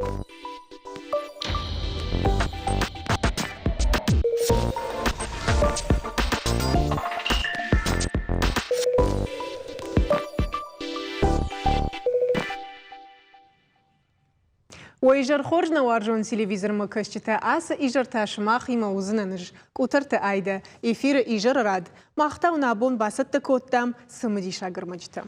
Уӕ изӕр хорз, нӕ уарзон телевизормӕ кӕсджытӕ, ацы изӕр та сымахимӕ уыдзынӕн ӕз, Къутӕрты Айдӕ, эфиры изӕры рад. Мах та уын абон бацӕттӕ кодтам цымыдисаг ӕрмӕджытӕ.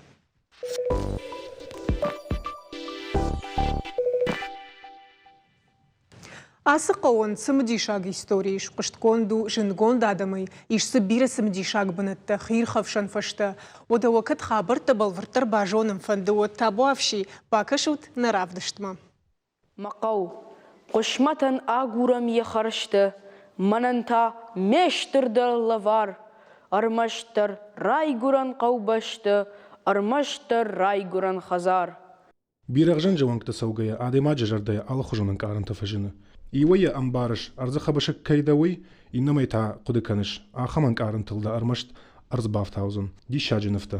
Ацы хъӕуӕн цымыдисаг истори ис, хъуыстгонд у зындгонд адӕмӕй, ис дзы бирӕ цымыдисаг бынӕттӕ, хиирхӕфсӕн фӕзтӕ. Уӕдӕ уӕ кӕд хабӕрттӕ бӕлвырддӕр базонын фӕнды, уӕд табуафси, бакӕсут нӕ равдыстмӕ. Мӕ хъӕу, хъысмӕтӕн агурӕм йӕ хӕрзтӕ, мӕнӕн та ме стырдӕр лӕвар, ӕрмӕстдӕр райгуырӕн хъӕубӕстӕ, ӕрмӕстдӕр райгуырӕн хӕдзар. Бирӕгъзӕнджы уӕнгты цӕугӕйӕ адӕймаджы зӕрдӕйы алыхуызон ӕнкъарӕнтӕ фӕзыны. Иуӕй йӕ ӕмбарыс, ӕрдзы хъӕбысы кӕй дӕ, уый, иннӕмӕй та хъуыды кӕныс, ахӕм ӕнкъарӕнтыл дӕ ӕрмӕст ӕрдз бафтаудзӕн. Диссаджы нывтӕ.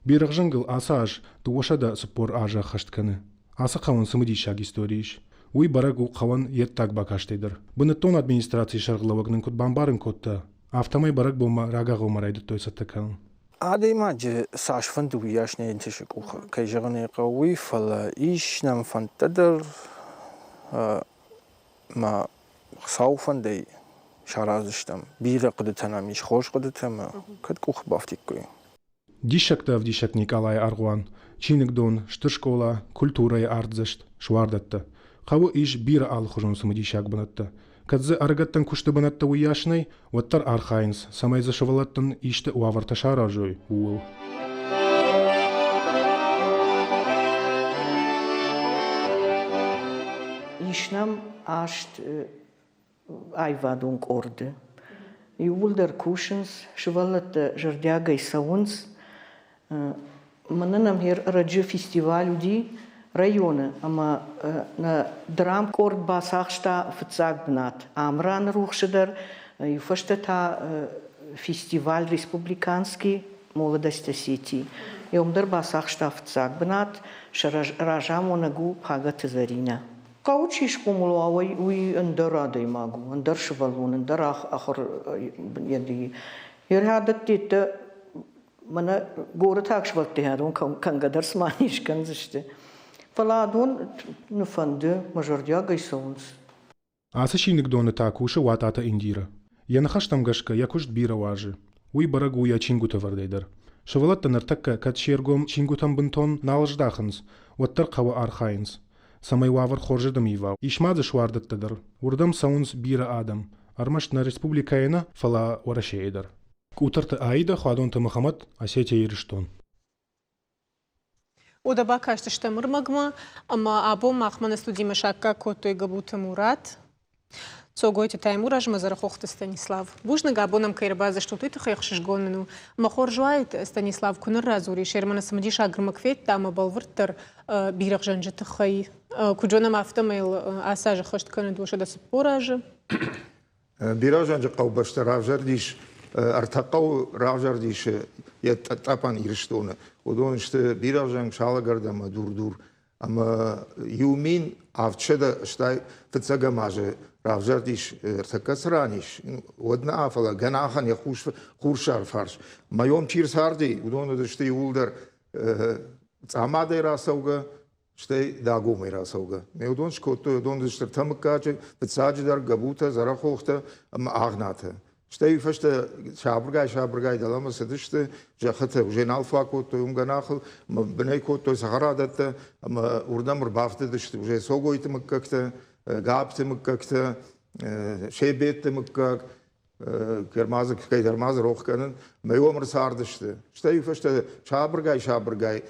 Бирӕгъзӕнгыл ацы аз 240 азы ӕххӕст кӕны. Ацы хъӕуӕн цымыдисаг истори ис. Уый бӕрӕг у хъӕуӕн йе ддаг бакастӕй дӕр. Бынӕттон администрацийы сӕргълӕууӕг нын куыд бамбарын кодта, афтӕмӕй бӕрӕгбонмӕ рагагъоммӕ райдыдтой цӕттӕ кӕнын. Адӕймаджы цас фӕнды, уыйас нӕ ӕнтысы къухы, кӕй зӕгъын ӕй хъӕуы, уый, фӕлӕ ис нӕм фӕндтӕ дӕр ӕмӕ Хуыцауы фӕндӕй сараздзыстӕм. Бирӕ хъуыдытӕ нӕм ис, хорз хъуыдытӕ ӕмӕ кӕд къухы бафтиккой. Диссӕгтӕ ӕвдисӕг Никъалайы аргъуан, чиныгдон, стыр скъола, культурӕйы артдзӕст, суардӕттӕ. Хъӕуы ис бирӕ алыхуызон цымыдисаг бынӕттӕ. Кӕд дзы ӕрыгӕттӕн куысты бынӕттӕ уыйас нӕй, уӕддӕр архайынц, цӕмӕй дзы сывӕллӕттӕн исты уавӕртӕ саразой, ууыл. Ис нӕм аст аивадон къорды. Иууылдӕр кусынц, сывӕллӕттӕ зӕрдиагӕй цӕуынц. Мӕнӕ нӕм ӕрӕджы фестиваль уыди районы ӕмӕ нӕ драмкъорд бацахста фыццаг бынат Амраны рухсы дӕр, иу фӕстӕ та фестиваль республиканский Молодость Осетии. Уым дӕр бацахста фыццаг бынат, сӕ разамонӕг у Пагӕты Зӕринӕ. Хъӕуы чи схъомыл уа, уый ӕндӕр адӕймаг у, ӕндӕр сывӕллон, ӕндӕр ахуыр Йӕ мӕнӕ горӕтаг сывӕллӕттӕ адон кӕнгӕ дӕр цыма не скӕндзысты. Фӕлӕ адон ныфӕнды, мӕ зӕрдиагӕй цӕуынц. Ацы чиныгдоны та кусы Уататы Индирӕ. Йӕ ныхӕстӕм гӕсгӕ йӕ куыст бирӕ уарзы. Уый бӕрӕг у йӕ чингуыты вӕрдӕй дӕр. Сывӕллӕттӕ ныртӕккӕ кӕд се ргом чингуытӕм бынтон нал здахынц, уӕддӕр хъӕуы архайынц, цӕмӕй уавӕр хорзырдӕм ива. Ис ма дзы суардӕттӕ дӕр. Уырдӕм цӕуынц бирӕ адӕм. Ӕрмӕст нӕ республикӕйы нӕ, фӕлӕ Уӕрӕсейы дӕр. Къутӕрты Аидӕ, Хуадонты Мӕхӕмӕт, Осетия-Ирыстон. Уӕдӕ бакастыстӕм ӕрмӕгмӕ, ӕмӕ абон махмӕ нӕ студимӕ саккаг кодтой Габуты Мурат, Цогойты Таймураз ӕмӕ Дзӕрӕхохты Станислав. Бузныг, абон ӕм кӕй ӕрбадзыстут, уый тыххӕй ӕхсызгон нын у. Мӕ хорз уаид, Станислав, куы ныррадзурис, ӕрмӕ нӕ цымыдисаг ӕрмӕг федта ӕмӕ бӕлвырддӕр бирӕгъзӕнджы тыххӕй. Куыд зонӕм, афтӕмӕй йыл ацы азы ӕххӕст кӕны 240 азы. Бирӕгъзӕнджы хъӕубӕстӕ равзӕрдис, ӕртӕ хъӕуы равзӕрдис йӕ тъӕпӕн Ирыстоны. Уыдон сты Бирӕгъзӕнг, Салӕгӕрд ӕмӕ Дур-Дур. Ӕмӕ 1785 фыццӕгӕм азы равзӕрдис, ӕртӕккӕ цы ран ис, уӕд нӕ, фӕлӕ гӕнахӕн йӕ хуссар фарс. Мӕйом чи рцарди, уыдон уыдысты иууылдӕр Цъамадӕй рацӕугӕ, стӕй Дагомӕй рацӕугӕ. Ме уыдон скодтой, уыдон стыртӕ мыггаджы, фыццаджыдӕр Гӕбутӕ, Дзӕрӕхохтӕ ӕмӕ Агънатӕ. Стӕй уый фӕстӕ сабыргай-сабыргай дӕлӕмӕ цыдысты, зӕххытӕ уже нал фаг кодтой уым гӕнахыл, ӕмӕ бынӕй кодтой цӕхӕрадӕттӕ, ӕмӕ уырдӕм ӕрбафтыдысты уже Цогойты мыггӕгтӕ, Гапты мыггӕгтӕ, Себетты мыггаг, Гермазы кӕйдӕр ма дзы рох кӕнын, мӕ уым ӕрцардысты. Стӕй фӕстӕ сабыргай-сабыргай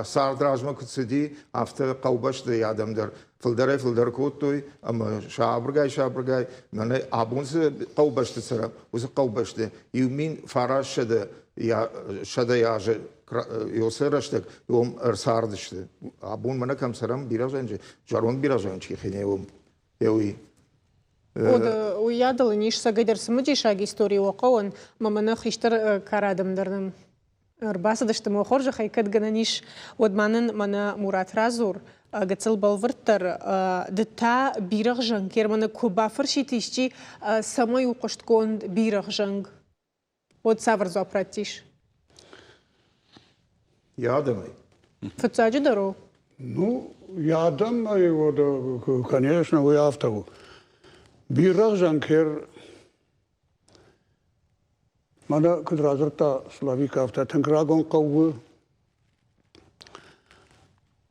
цард размӕ куыд цыди, афтӕ хъӕубӕсты адӕм дӕр фылдӕрӕй-фылдӕр кодтой ӕмӕ сабыргай-сабыргай мӕнӕ абон цы хъӕубӕсты цӕрӕм, уыцы хъӕубӕсты 1900 сӕдӕ азы уыцы рӕстӕг уым ӕрцардысты. Абон мӕнӕ кӕм цӕрӕм, Бирӕгъзӕнджы, зӕронд Бирӕгъзӕнджы хинӕй уым Еуи. Уыйадыл ын ис цӕгӕйдӕр цымыдисаг истори уӕ хъӕуӕн, ӕмӕ мӕнӕ хистӕр кары адӕм дӕр нӕм. Ӕрбацыдысты мӕ хорзӕхӕй, кӕд гӕнӕн ис, уӕд ма нын мӕнӕ Мурат радзур, гыццыл бӕлвырддӕр, ды та бирӕгъзӕнг Германы куы бафӕрсит исчи, цӕмӕй у хъуыстгонд бирӕгъзӕнг, уӕд цавӕр дзуапп раттис? Йӕ адӕмӕй. Фыццаджыдӕр у. Ну, йӕ адӕмӕй, вот, конечно, уый афтӕ у. Бирӕгъзӕнг Мӕнӕ куыд радзырдта Славик, афтӕ тынг рагон хъӕу у.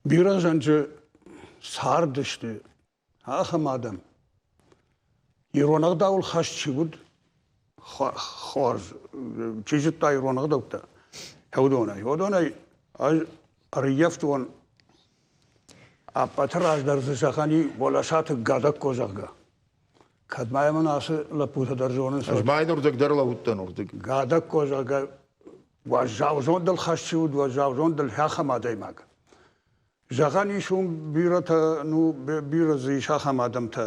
Бирӕ зӕнджы цардысты ахӕм адӕм. Ирон ӕгъдауыл хӕст чи уыд, хорз, чи зыдта ирон ӕгъдӕуттӕ, уыдонӕй. Уыдонӕй ӕз ӕрыййӕфтон ӕппӕты раздӕр дзы зӕгъӕн и Уӕлӕсаты Гадӕкко, зӕгъгӕ. Кӕд ма мын ацы лӕппутӕ дӕр зонынц. Ӕз ма йын уырдыг дӕр лӕууыдтӕн уырдыг. Гадӕкко, зӕгъгӕ, уӕззау зондыл хӕст чи уыд, уӕззау зондыл ахӕм адӕймаг. Зӕгъӕн ис, уым бирӕтӕ, ну, бирӕ дзы ис ахӕм адӕмтӕ.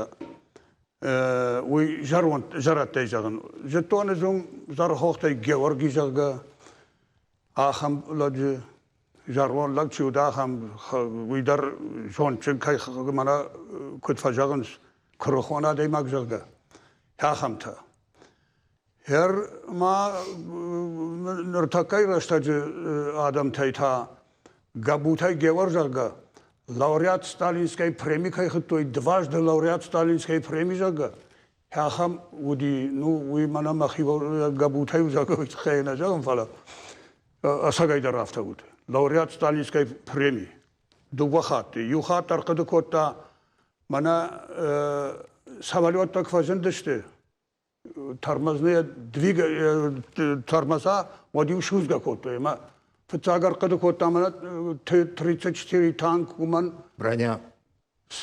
Уый зӕронд, зӕрӕдтӕй зӕгъын. Зыдтон ӕз уым Дзӕрхохтӕй Георги, зӕгъгӕ, ахӕм лӕджы, зӕронд лӕг чи уыд, ахӕм, уый дӕр зондджын кӕй мӕнӕ куыд фӕзӕгъынц, куырыхон адӕймаг, зӕгъгӕ, ахӕмтӕ. Хӕр ма ныртӕккӕйы рӕстӕджы адӕмтӕй та Гӕбутӕй Геор, зӕгъгӕ, лауреат Сталинской преми кӕй хуыдтой, дважды лауреат Сталинской преми, зӕгъгӕ, ахӕм уыди, ну, уый мӕнӕ мӕхи Гӕбутӕй зӕгъгӕ, уый тыххӕй нӕ зӕгъын, фӕлӕ ӕцӕгӕйдӕр афтӕ уыд. Лауреат Сталинской преми дыууӕ хатты. Иу хатт ӕрхъуыды кодта, мӕнӕ самолеттӕ куы фӕзындысты, тормозные двиг тормоза, уӕд-иу судзгӕ кодтой. Ӕмӕ фыццаг ӕрхъуыды кодта мӕнӕ Т-34 танк, уымӕн. Броня.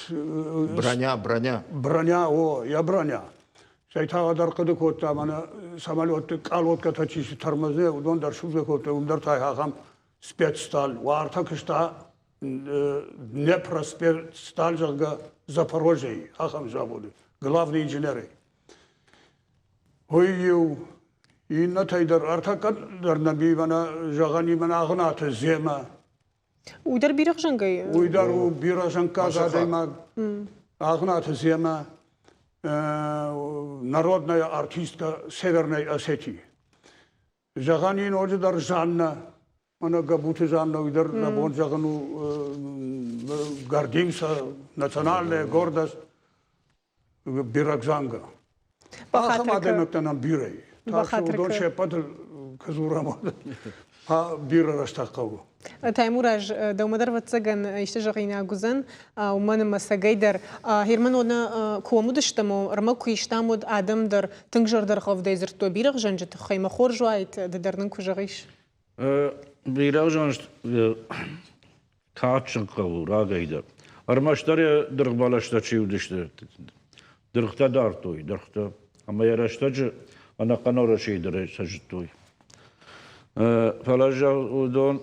Броня, броня. Броня, о, йӕ броня. Стӕй та уӕд ӕрхъуыды кодта, мӕнӕ самолетты къалоткӕтӕ чи тормозные, уыдон дӕр судзгӕ кодтой, уым дӕр та ахӕм спецсталь. Уартӕ куыста Днепроспецсталь, зӕгъгӕ, Запорожьейы, ахӕм заводы, главный инженерӕй. Уый-иу иннӕтӕй дӕр ӕртӕккӕ дӕр нӕ мӕнӕ зӕгъӕн и мӕнӕ Агънаты Земӕ. Уый дӕр бирӕгъзӕнгӕй? Уый дӕр у бирӕзӕнггаг адӕймаг. Агънаты Земӕ, народная артистка Северной Осетии. Зӕгъӕн и ноджыдӕр Жаннӕ, мӕнӕ Гӕбуты Жаннӕ, уый дӕр нӕ бон зӕгъын у гордимся, национальная гордость Бирӕгзанга. Ахӕм адӕймӕгтӕ нӕм бирӕ и. Так что уыдон се ппӕтыл куы дзурӕм, бирӕ рӕстӕг хъӕуы. Таймураз, дӕумӕ дӕр ӕвӕццӕгӕн исты зӕгъинаг уыдзӕн, уымӕн ӕмӕ цӕгӕй дӕр Герман уӕдӕ куы уӕм уыдыстӕм, ӕрмӕг куы истам, уӕд адӕм дӕр тынг зӕрдӕргъӕвдӕй дзырдтой бирӕгъзӕнджы тыххӕй. Мӕ хорз уаид, ды дӕр нын куы зӕгъис. Бирӕгъзӕнг кадджын хъӕу рагӕй дӕр. Ӕрмӕстдӕр йӕ дыргъбӕлӕстӕ чи уыдысты, дыргътӕ дардтой, дыргътӕ. Ӕмӕ йӕ рӕстӕджы ӕнӕхъӕн Уӕрӕсейы дӕр сӕ зыдтой. Фӕлӕ уыдон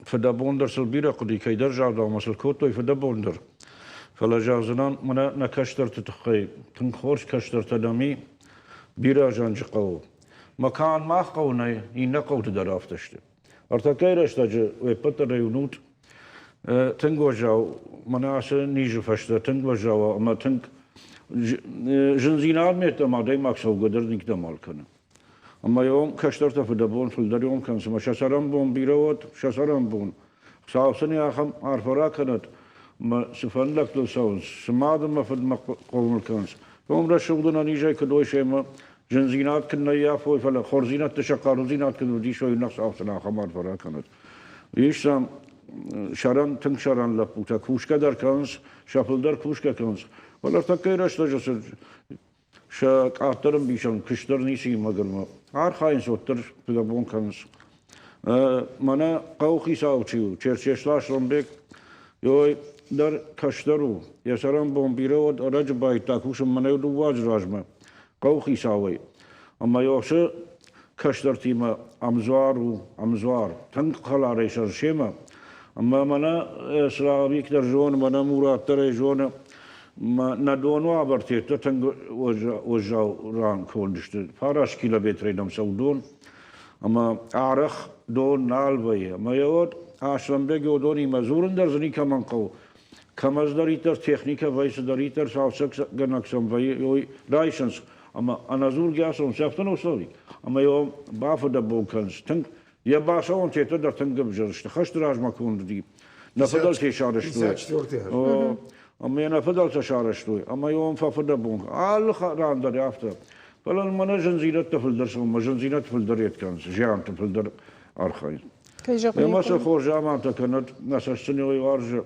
фыдӕбон дӕр сыл бирӕ хъуыди, кӕйдӕр загъдау сыл кодтой фыдӕбон дӕр. Фӕлӕ зӕгъдзынӕн, мӕнӕ нӕ кӕстӕрты тыххӕй тынг хорз кӕстӕртӕ нӕм и, бирӕ зӕнджы хъӕуы. Мӕ канд мах хъӕуы нӕй, иннӕ хъӕуты дӕр афтӕ сты. Ӕртӕккӕйы рӕстӕджы уе ппӕт дӕр уынут, тынг уӕззау, мӕнӕ ацы низы фӕстӕ тынг уӕззау ӕмӕ тынг зындзинад меттӕм адӕймаг цӕугӕ дӕр никӕмӕл кӕны. Ӕмӕ йӕм кӕстӕртӕ фыдӕбон фылдӕр йом кӕнынц ӕмӕ сӕ цӕрӕнбон бирӕ уӕд, сӕ цӕрӕнбон. Хуыцау сын ахӕм арфӕ ракӕнӕд, ӕмӕ цы фӕндӕгтыл цӕуынц, цы мад ӕмӕ фыдмӕ хъомыл кӕнынц. Уым рӕсугъд ӕнӕнизӕй куыд уой семӕ, зындзинад куыд нӕ ййафой, фӕлӕ хорздзинӕдты сӕ хъарудзинад куыд уыдисой, нӕ Хуыцау сын ахӕм арфӕ ракӕнӕд. Ис сӕм сӕрӕн, тынг сӕрӕн лӕппутӕ, кусгӕ дӕр кӕнынц, сӕ фылдӕр кусгӕ кӕнынц. Фӕлӕ ӕртӕккӕйы рӕстӕджы цы сӕ къаддӕр ӕмбисӕн куыст дӕр ницы мӕгуырмӕ. Архайынц уӕддӕр фыдӕбон кӕнынц. Мӕнӕ хъӕуыхицау чи у, Черчесты Аслӕнбег, ой дӕр кӕстӕр у. Йӕ цӕрӕнбон бирӕ уӕд ӕрӕджы байдта кусын мӕнӕ дыууӕ азы размӕ хъӕуыхицауӕй. Ӕмӕ йӕ кӕстӕртимӕ ӕмдзуар у, ӕмдзуар. Тынг хӕларӕй сӕр семӕ. Ӕмӕ мӕнӕ Славик дӕр зоны, мӕнӕ Мурат дӕр ӕй зоны. Нӕ доны уавӕртӕ тынг уӕззау ран конд сты. 9 километрӕй нӕм цӕуы дон. Ӕмӕ арӕх дон нал вӕййы. Ӕмӕ йӕ уӕд Аслӕнбег уыдонимӕ дзурын дӕр дзы никӕмӕн хъӕуы. Кӕмӕздӕриддӕр техникӕ вӕййы, цыдӕриддӕр цалцӕггӕнӕг сӕм вӕййы, уый райсынц. Ӕмӕ ӕнӕдзургӕ цӕуынц, афтӕ нӕ цӕуй. Ӕмӕ йӕ бафыдӕбон кӕнынц тынг. Йӕ бацӕуӕн тетӕ дӕр тынг ӕвзӕр сты. Хӕсты размӕ конд уыди. Нӕ фыдӕлтӕ сарӕзтой. Ӕмӕ йӕ нӕ фыдӕлтӕ сарӕзтой. Ӕмӕ йӕ уым фӕфыдӕбон. Алы ран дӕр афтӕ. Фӕлӕ мӕнӕ зындзинӕдтӕ фылдӕр цӕуы, мӕ зындзинӕдтӕ фылдӕр йед кӕнынц, зианты фылдӕр архайынц. Ӕмӕ сӕ хорз замантӕ кӕнӕд, нӕ цӕст сын уарзы.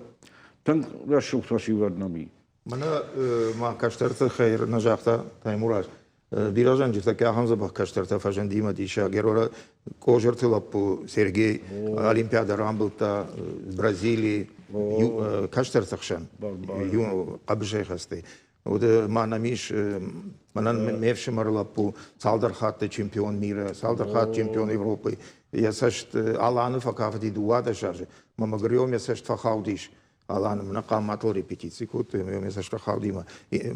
Тынг рӕсугъд фӕсивӕд нӕм и. Мӕнӕ ма кӕстӕрты хайыр нӕ загъта Таймураз. Бирӕ зӕнджытӕ ахӕм дзӕбӕх кӕстӕртӕ фӕзындимӕ диссаг. Ерора Къозырты лӕппу Сергей Олимпиадӕ рамбылдта Бразилийы кӕстӕрты хсӕн хъӕбысӕй хӕцтӕй. Уыд ма нӕм ис мӕнӕн ме фсымӕры лӕппу цалдӕр хатты чемпион мира, цалдӕр хатт чемпион Европы. Йӕ цӕст Аланы фӕкафыди 12 азы. Мӕ мӕгуыр йӕ цӕст фӕхаудис. Аланы мӕнӕ хъаматыл репетици кодтой, ӕмӕ йӕ цӕст фӕхаудимӕ.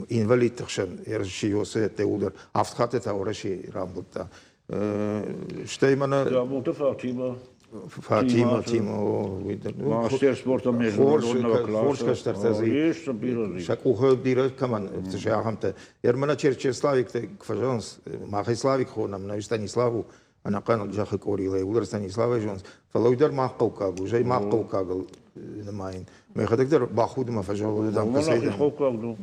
Инвалидты хсӕн РСИО-сы иууылдӕр авд хатты та Уӕрӕсейы рамбылдта. Стӕй мӕнӕ... Габуты Фатимӕ. Фатима, Тима, уый дӕр. Мастер спорта международного класса. Хорз кӕстӕртӕ дзы. Сӕ къухы бирӕ кӕмӕн сӕ ахӕмтӕ. Ермӕнӕ Черчеславиктӕ куы фӕзӕгъынц, махӕй Славик хонӕм, нӕ Станислав у, ӕнӕхъӕн зӕххы къорилӕй, уыдӕр Станиславӕй зонынц. Фӕлӕ уый дӕр мах хъӕуккаг у, зӕй мах хъӕуккагыл нымайын. Мӕхӕдӕг дӕр бахудынмӕ фӕзӕгъын, дам, кӕцӕй хъӕуккаг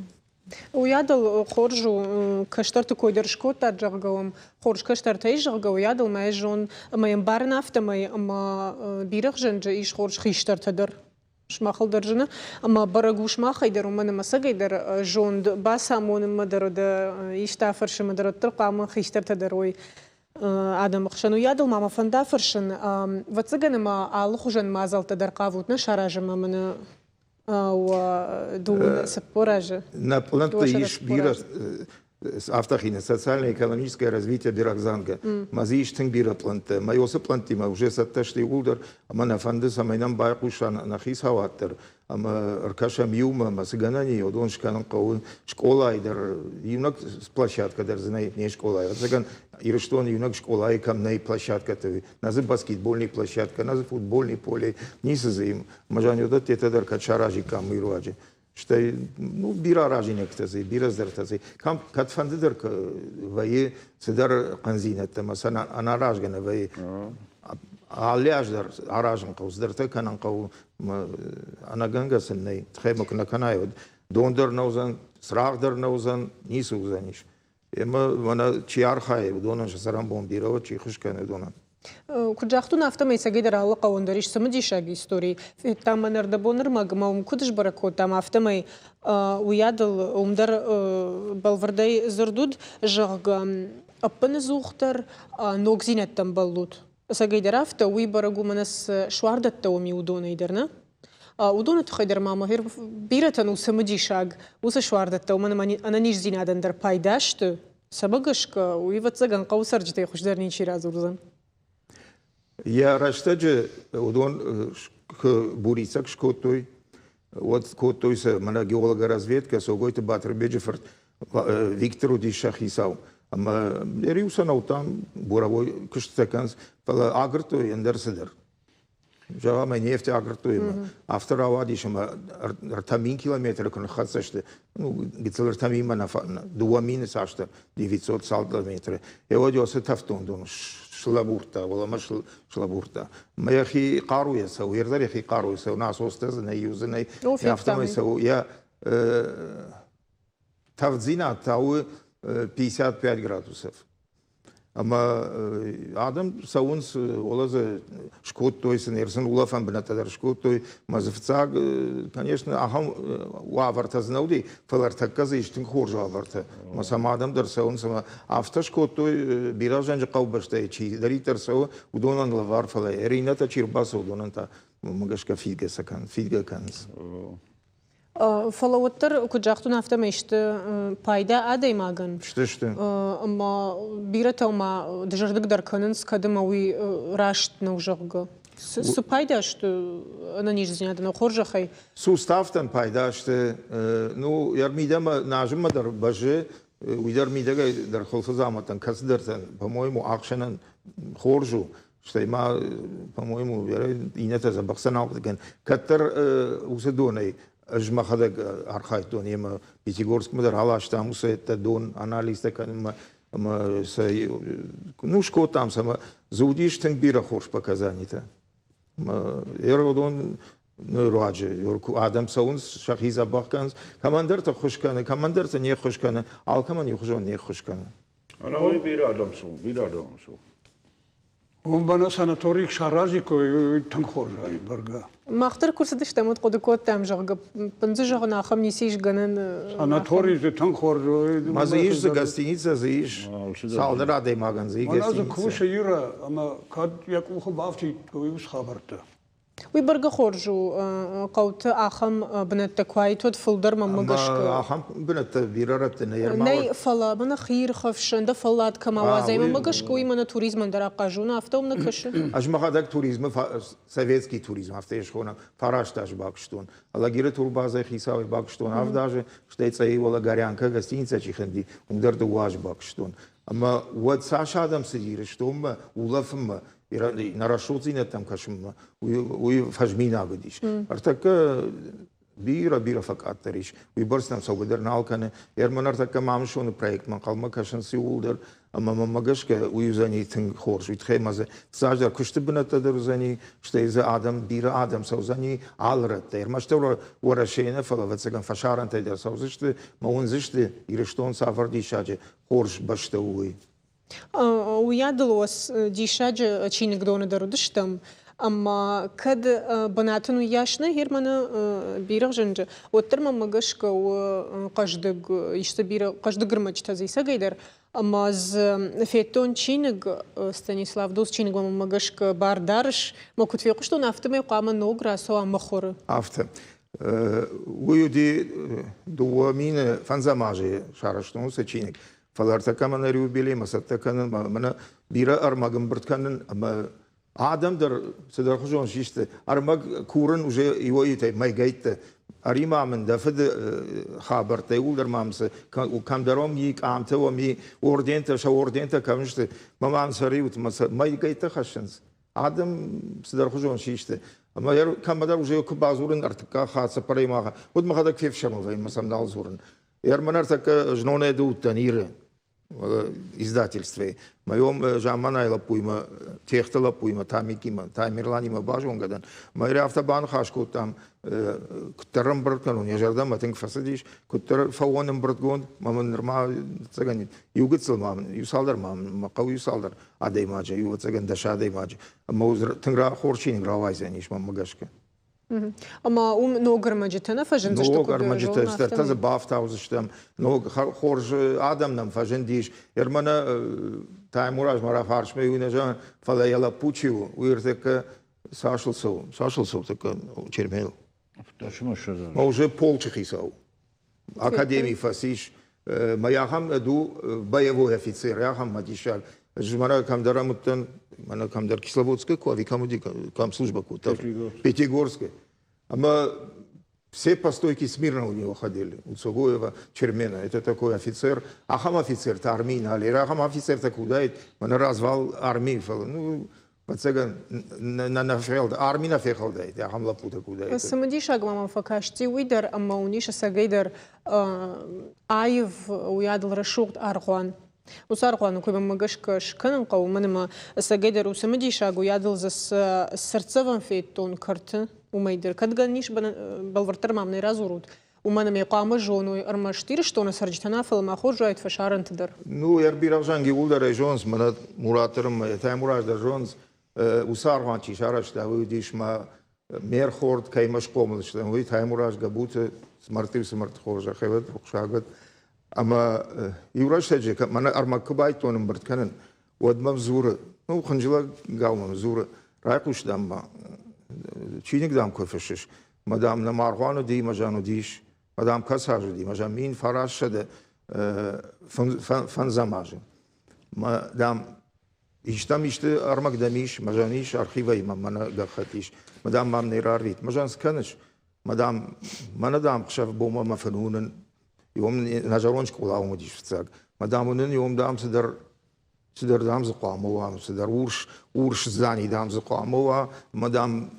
Уыйадыл хорз у, кӕстӕрты кой дӕр скодтат, зӕгъгӕ, уым хорз кӕстӕртӕ ис, зӕгъгӕ, уыйадыл мӕ зон ӕмӕ йӕм барын афтӕмӕй, ӕмӕ бирӕгъзӕнджы ис хорз хистӕртӕ дӕр. Сымахыл дӕр зыны, ӕмӕ бӕрӕг у сымахӕй дӕр, уымӕн ӕмӕ ӕцӕгӕй дӕр зонд бацамонынмӕ дӕр дӕ исты афӕрсынмӕ дӕр уӕддӕр хъуамӕ хистӕртӕ дӕр уой адӕмы хсӕн. Уыйадыл ма мӕ фӕнда фӕрсын, ӕвӕццӕгӕн ӕмӕ алыхуызӕн мадзӕлттӕ дӕр хъавут нӕ саразынмӕ мӕнӕ дыууын 40 азы. Нӕ пълӕнтты ис бирӕ афтӕ хины социально-экономическое развитие Биракзанга. Мӕ дзы ис тынг бирӕ пълӕнттӕ. Мӕ уыцы пълӕнттимӕ уже цӕттӕ сты иууылдӕр, ӕмӕ нӕ фӕнды, цӕмӕй нӕм байхъуса нӕ хицауад дӕр, ӕмӕ ӕркӕсӕм иумӕ, ӕмӕ цы гӕнӕн и, уыдон скӕнын хъӕуы. Скъолайы дӕр иунӕг площадкӕ дӕр дзы нӕй не скъолайы. Ӕвӕццӕгӕн, Ирыстоны иунӕг скъолайы кӕм нӕй площадкӕтӕ, нӕ дзы баскетбольный площадкӕ, нӕ дзы футбольный поле, ницы дзы и. Мазанёдӕттетӕ дӕр кӕд саразиккам уый руаджы. Стӕй ну, бирӕ аразинӕгтӕ дзы, бирӕ цыдӕртӕ дзы. Кӕм кӕдфӕнды дӕр вӕййы цыдӕр хъӕндзинӕдтӕ ӕмӕ сӕ ӕнӕаразгӕ нӕ вӕййы. Алы аз дӕр аразын хъӕуы, цыдӕртӕ кӕнын хъӕуы, ӕнӕгӕнгӕ сын нӕй. Тыхӕй мӕ куы нӕ кӕнай, уӕд дон дӕр нӕ уыдзӕн, цырагъ дӕр нӕ уыдзӕн, ницы уыдзӕнис. Ӕмӕ мӕнӕ чи архайы, уыдонӕн сӕ цӕрӕнбон бирӕ уӕд, чи хыз кӕны, уыдонӕн. Куыд загътон, афтӕмӕй цӕгӕйдӕр алы хъӕуӕн дӕр ис цымыдисаг истори. Федтам мӕ ӕрдӕбон ӕрмӕг ӕмӕ уым куыд сбӕрӕг кодтам, афтӕмӕй уыйадыл уым дӕр бӕлвырдӕй дзырд уыд, зӕгъгӕ, ӕппынӕдзухдӕр ногдзинӕдтӕм бӕллут. Ӕцӕгӕйдӕр афтӕ, уый бӕрӕг у мӕнӕ цы суардӕттӕ уым и, уыдонӕй дӕр, нӕ? Уыдоны тыххӕй дӕр ма мӕ бирӕтӕн у цымыдисаг уыцы суардӕттӕ, уымӕн ӕмӕ ӕнӕниздзинадӕн дӕр пайда сты. Цӕмӕ гӕсгӕ, уый, ӕвӕццӕгӕн, хъӕуы цӕрджытӕй хуыздӕр ничи радзурдзӕн. Йӕ рӕстӕджы уыдон куы бурицӕг скодтой, уӕд кодтой сӕ мӕнӕ геологоразведкӕ Цогойты Батырбеджы фырт Виктор уыдис сӕ хицау. Ӕмӕ риу сӕ нӕуттам буровой куыстытӕ кӕнынц, фӕлӕ агуырдтой ӕндӕр цыдӕр. Зӕгъӕм, нефть агуырдтой ӕмӕ афтӕ рауадис, ӕмӕ 3000 километры куы ныххӕццӕ сты, ну, гыццыл 3000-мӕ нӕ 2000 цасдӕр, 900 цалдӕр метры. Еуӕд уыцы тӕфтондон слӕбурдта, уӕлӕмӕ слӕбурдта. Мӕ йӕхи хъаруйӕ цӕуы, йе рдӕр йӕхи хъаруйӕ цӕуы, насостӕ дзы нӕй, иу дзы нӕй, афтӕмӕй цӕуы. Йӕ тӕвддзинад та у 55 градусов. Ӕмӕ адӕм цӕуынц, уӕлӕ дзы скодтой сын, сын улӕфӕн бынӕттӕ дӕр скодтой. Мӕ дзы фыццаг, конечно, ахӕм уавӕртӕ дзы нӕ уыди, фӕлӕ ӕртӕккӕ дзы ис тынг хорз уавӕртӕ. Ӕмӕ сӕм адӕм дӕр цӕуынц ӕмӕ афтӕ скодтой, бирӕгъзӕнджы хъӕубӕстӕй чидӕриддӕр цӕуы, уыдонӕн лӕвар, фӕлӕ иннӕтӕ чи рбацӕуы, уыдонӕн та уымӕ гӕсгӕ фидгӕ сӕ кӕнынц, фидгӕ кӕнынц. Фӕлӕ уӕддӕр, куыд загътон, афтӕмӕй сты пайда адӕймагӕн. Сты, сты. Ӕмӕ бирӕтӕ ма дызӕрдыг дӕр кӕнынц, кӕд ӕмӕ уый раст нӕу, зӕгъгӕ. Цы пайда сты ӕнӕниздзинадӕн, хорзӕхӕй? Суставтӕн пайда сты. Ну, йӕ мидӕмӕ назыммӕ дӕр бӕззы, уый дӕр мидӕгӕй дӕр хуылфыдзаумӕттӕн кӕцыдӕртӕн, по-моему, ӕхсӕнӕн. Хорз у. Стӕй ма, по-моему, иннӕтӕ дзӕбӕх сӕ нал хъуыды кӕнын. Кӕддӕр уыцы донӕй ӕз мӕхӕдӕг архайдтон йемӕ Пятигорскмӕ дӕр аластам уыцы дон анализтӕ кӕнынмӕ ӕмӕ сӕ ну скодтам сӕ ӕмӕ дзы уыдис тынг бирӕ хорз показанитӕ. Еродон руаджы адӕм цӕуынц, сӕхи дзӕбӕх кӕнынц, кӕмӕндӕрты ххуыс кӕны, кӕмӕндӕрты не ххуыс кӕны, алкӕмӕн иухуызон не ххуыс кӕны. Ӕнӕуый бирӕ адӕм цӕуы, бирӕ адӕм цӕуы. Уым мӕнӕ санаторий саразиккой, уый тынг хорз уаид, бӕргӕ. Мах дӕр куы рцыдыстӕм, уӕд хъуыды кодтам, зӕгъгӕ, пындзы зӕгъын, ахӕм ницы ис гӕнӕн. Санаторий дзы тынг хорз у. Ма дзы ис дзы гостиница дзы ис, цалдӕр адӕймагӕн дзы и Мӕнӕ дзы гостиница. кусы Ира, ӕмӕ кӕд йӕ къухы бафтид, уый ус хабӕрттӕ. Уый бӕргӕ хорз у, хъӕуты ахӕм бынӕттӕ куы уаид, уӕд фылдӕр мӕнмӕ гӕсгӕ. Ахӕм бынӕттӕ бирӕ рӕтты нӕй. Нӕй, фӕлӕ мӕнӕ хиирхӕфсӕн, дӕ фӕллад кӕм ауадзай, мӕнмӕ гӕсгӕ уый мӕнӕ туризмӕн дӕр ахъаз у, афтӕ уым нӕ кӕсы? Ӕз мӕхӕдӕг туризмы, советский туризм, афтӕ йӕ схонӕм, фараст азы бакуыстон. Алагиры турбазӕйы хицауӕй бакуыстон авд азы, стӕй Цъӕйы уӕлӕ Горянка гостиницӕ чи хынди, уым дӕр дыууӕ азы бакуыстон. Ӕмӕ уӕд цас адӕм цыди Ирыстонмӕ улӕфынмӕ, нӕ рӕсугъддзинӕдтӕм кӕсынмӕ, уый фӕзминаг уыдис. Ӕртӕккӕ бирӕ-бирӕ фӕкъаддӕр ис. Уыйбӕрц нӕм цӕугӕ дӕр нал кӕны. Ӕрмӕн ӕртӕккӕ Мамысоны проектмӕ ӕнхъӕлмӕ кӕсынц иууылдӕр, ӕмӕ мӕнмӕ гӕсгӕ уый уыдзӕни тынг хорз. Уый тыххӕй ма дзы цасдӕр куысты бынӕттӕ дӕр уыдзӕни, стӕй дзы адӕм, бирӕ адӕм цӕудзӕни алы рӕттӕй. Ӕрмӕстдӕр Уӕрӕсейы нӕ, фӕлӕ, ӕвӕццӕгӕн, фӕсарӕнтӕй дӕр цӕудзысты мӕ уындзысты, Ирыстон цавӕр диссаджы хорз бӕстӕ у, уый. Уыйадыл диссаджы чиныгдоны дӕр уыдыстӕм, ӕмӕ кӕд бынатын уыйас нӕ Германы бирӕгъзӕнджы, уӕддӕр мӕнмӕ гӕсгӕ у хъӕздыг, исты бирӕ хъӕздыг ӕрмӕджытӕ дзы исӕгӕй дӕр. Ӕмӕ дзы федтон чиныг, Станислав Дус чиныгмӕ мӕнмӕ гӕсгӕ бар дарыс, мӕ куыд фехъуыстон, афтӕмӕй хъуамӕ ног рацӕуа мыхуыры. Афтӕ. Уый уыди 2000 фӕндзӕм азы сарӕзтон уыцы чиныг. Фӕлӕ ӕртӕккӕ мӕнӕ юбилеймӕ цӕттӕ кӕнын, мӕнӕ бирӕ ӕрмӕг ӕмбырд кӕнын ӕмӕ адӕм дӕр цыдӕрхуызон систы. Ӕрмӕг курын уже иуӕй-иутӕй мӕйгӕйтты. Ӕри-ма мын дӕ фыды хабӕрттӕ, иууылдӕр ма мын цы кӕмдӕр уӕм и, къамтӕ уӕм и, ордентӕ, сӕ ордентӕ кӕм сты, мӕ мӕм сӕ риут, мӕ сӕ мӕйгӕйттӕ хӕссынц. Адӕм цыдӕрхуызон систы. Ӕмӕ кӕмӕдӕр уже куы бадзурын ӕртыккаг хатт, цыппӕрӕймаг, уӕд мӕхӕдӕг фефсӕрмы вӕййын, мӕ сӕм нал дзурын. Ӕрмӕн ӕртӕккӕ знонӕй ды уыдтӕн Иры издательствойы. Моем замманай лӕппуимӕ, техты лӕппуимӕ, Тамикимӕ, Тамерланимӕ базонгӕ дӕн. Мӕ афтӕ баныхас кодтам, куыддӕр ӕмбырд кӕнон, йӕ зӕрдӕмӕ тынг фӕцыдис, куыддӕр фӕуон ӕмбырдгонд, мӕ мын нырма, ӕцӕгӕн, иу гыццыл ма мын, иу цалдӕр ма мын, мӕ хъӕуы иу цалдӕр адӕймаджы, иу ӕцӕгӕн дӕс адӕймаджы. Ӕмӕ тынг хорз чиныг рауайдзӕнис, мӕнмӕ гӕсгӕ. Ӕмӕ уым ног ӕрмӕджытӕ нӕ фӕзындзысты? Ног ӕрмӕджытӕ, стӕртӕ дзы бафтаудзыстӕм. Ног хорз адӕм нӕм фӕзындис. Ӕрмӕнӕ Таймураз мӕ рафарсмӕ иу нӕ зӕгъын, фӕлӕ йӕ лӕппу чи у, уый ӕртӕккӕ цасыл цӕуы, цасыл цӕуы тӕккӕ Черменыл. Ма уже полчы хицау. Академи фӕцис. Мӕ ахӕм ду боевой офицер, ахӕм мӕ диссаг. Ӕз мӕнӕ кӕмдӕр амыдтӕн, мӕнӕ кӕмдӕр Кисловодскы ку ӕви кӕм уыди, кӕм службӕ кодта? Пятигорскы. Ӕмӕ все по стойке смирно у него ходили. У Цугуева, Чермена. Это такой офицер. Ахӕм офицертӕ армийы нал. Ахӕм офицертӕ куы уыдаид, мӕнӕ развал армийы, фӕлӕ ну, Ӕвӕццӕгӕн, нӕ фехӕлд, арми нӕ фехӕлдаид, ахӕм лӕппутӕ куы уыдаид. Цымыдисаг ма мӕм фӕкасти уый дӕр, ӕмӕ уын ис ӕцӕгӕй дӕр аив, уыйадыл рӕсугъд аргъуан. Уыцы аргъуаны куы мӕнмӕ гӕсгӕ скӕнын хъӕуы, уымӕн ӕмӕ ӕцӕгӕй дӕр у цымыдисаг, уыйадыл дзы цы цыртдзӕвӕн федтон кӕрты, уымӕй дӕр. Кӕд гӕнӕн ис, бӕлвырддӕр мӕм нӕ радзурут, Уымӕн ӕмӕ хъуамӕ зоной ӕрмӕст Ирыстоны цӕрджытӕ нӕ, фӕлӕ ма хорз уаид фӕсарӕнты дӕр. Ну, ӕрбирӕгъзӕнг иууылдӕр ӕй зонынц, мӕнӕ Мурат дӕр ӕмӕ Таймураз дӕр зонынц, уыцы аргъуан чи сарӕзта, уый уыдис мӕ ме рхорд, кӕимӕ схъомыл стӕм, уый Таймураз Гӕбуты Смартыл Смарты хорзӕхӕй уӕд, рухсаг уӕд. Ӕмӕ иу рӕстӕджы мӕнӕ ӕрмӕг куы байдтон ӕмбырд кӕнын, уӕд мӕм дзуры, ну, хынджылӕгау мӕм дзуры, райхъус, дам, ма, чиныг, дам, куы фыссыс, Мӕ, дам, нӕм аргъуан уыди, мӕ зӕн уыдис, мӕ, дам, кӕцы аз уыди, мӕ зӕн 1905 азы. Мӕ, дам, истӕм исты ӕрмӕг дӕм ис, мӕ зӕн ис, архивӕй мӕм мӕнӕ гӕххӕтт ис. Мӕ, дам, мӕм не рарвит. Мӕ зӕн цы кӕныс? Мӕ, дам, мӕнӕ, дам, хсӕв бонмӕ мӕ фын уынын. Иом нӕ зӕронд скъола уым уыдис фыццаг. Мӕ, дам, уынын, иом, дам, цыдӕр. Цыдӕр, дам, дзы хъуамӕ уа, цыдӕр урс, урс здани, дам, дзы хъуамӕ уа, ӕмӕ, дам,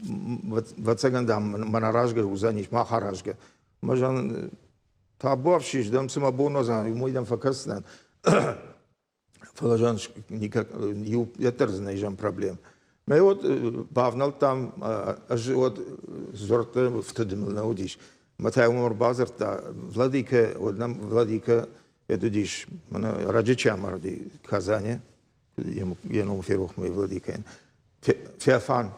ӕвӕццӕгӕн, дам, мӕн аразгӕ уыдзӕнис, мах аразгӕ. Мӕ зӕгъын, табуафсис, дам, цыма бон уыдзӕн, уымӕй дӕм фӕкӕсдзынӕн. Фӕлӕ зӕгъын, иу йеддӕр дзы нӕй зӕгъын проблем. Мӕ уӕд бавнӕлдтам, ӕз уӕд дзуӕртты фтыд мыл нӕ уыдис. Мӕ та уым ӕрбадзырдта Владикӕ, уӕд нӕм Владикӕ йед уыдис, мӕнӕ раджы чи амарди Казани, йӕ ном ферох мӕ Владикӕйӕн, Феофан.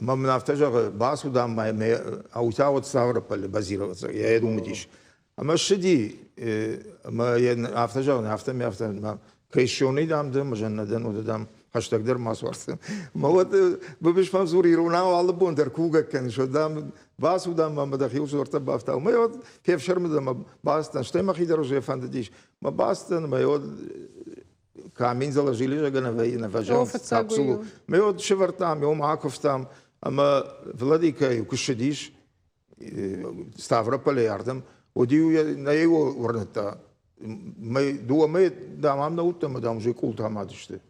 Ӕмӕ мын афтӕ зӕгъы, бацу, дам, мӕ аута уӕд Ставрополы базироваться, йӕ йед уым уыдис. Ӕмӕ ссыди, ӕмӕ йӕ афтӕ зӕгъын, афтӕ мӕ афтӕ, крещеный, дам, ды, мӕ зӕннӕ дӕн, уӕд, дам, хӕстӕгдӕр ма суарзтӕн. Мӕ уӕд Быбыз фӕм дзуры, иронау алы бон дӕр кувгӕ кӕныс, уӕд, дам, бацу, дам, ӕмӕ дӕхиуыл дзуӕрттӕ бафтау. Мӕ уӕд фефсӕрмы дӕн ӕмӕ бацыдтӕн, стӕй мӕхи дӕр уже фӕндыдис. Мӕ бацыдтӕн, мӕ уӕд камень заложили зӕгъгӕ, нӕ вӕййы, нӕ фӕзӕгъынц капсулу. Мӕ уӕд сӕвӕрдтам, уым акуывтам, ӕмӕ Владикӕ-иу куы ссыдис, Ставрополӕй ардӕм, уӕд-иу нӕ уырныдта. Дыууӕ мӕйы, дам, ам нӕ уыдтӕн, ӕмӕ, дам, уже къултӕ амад сты.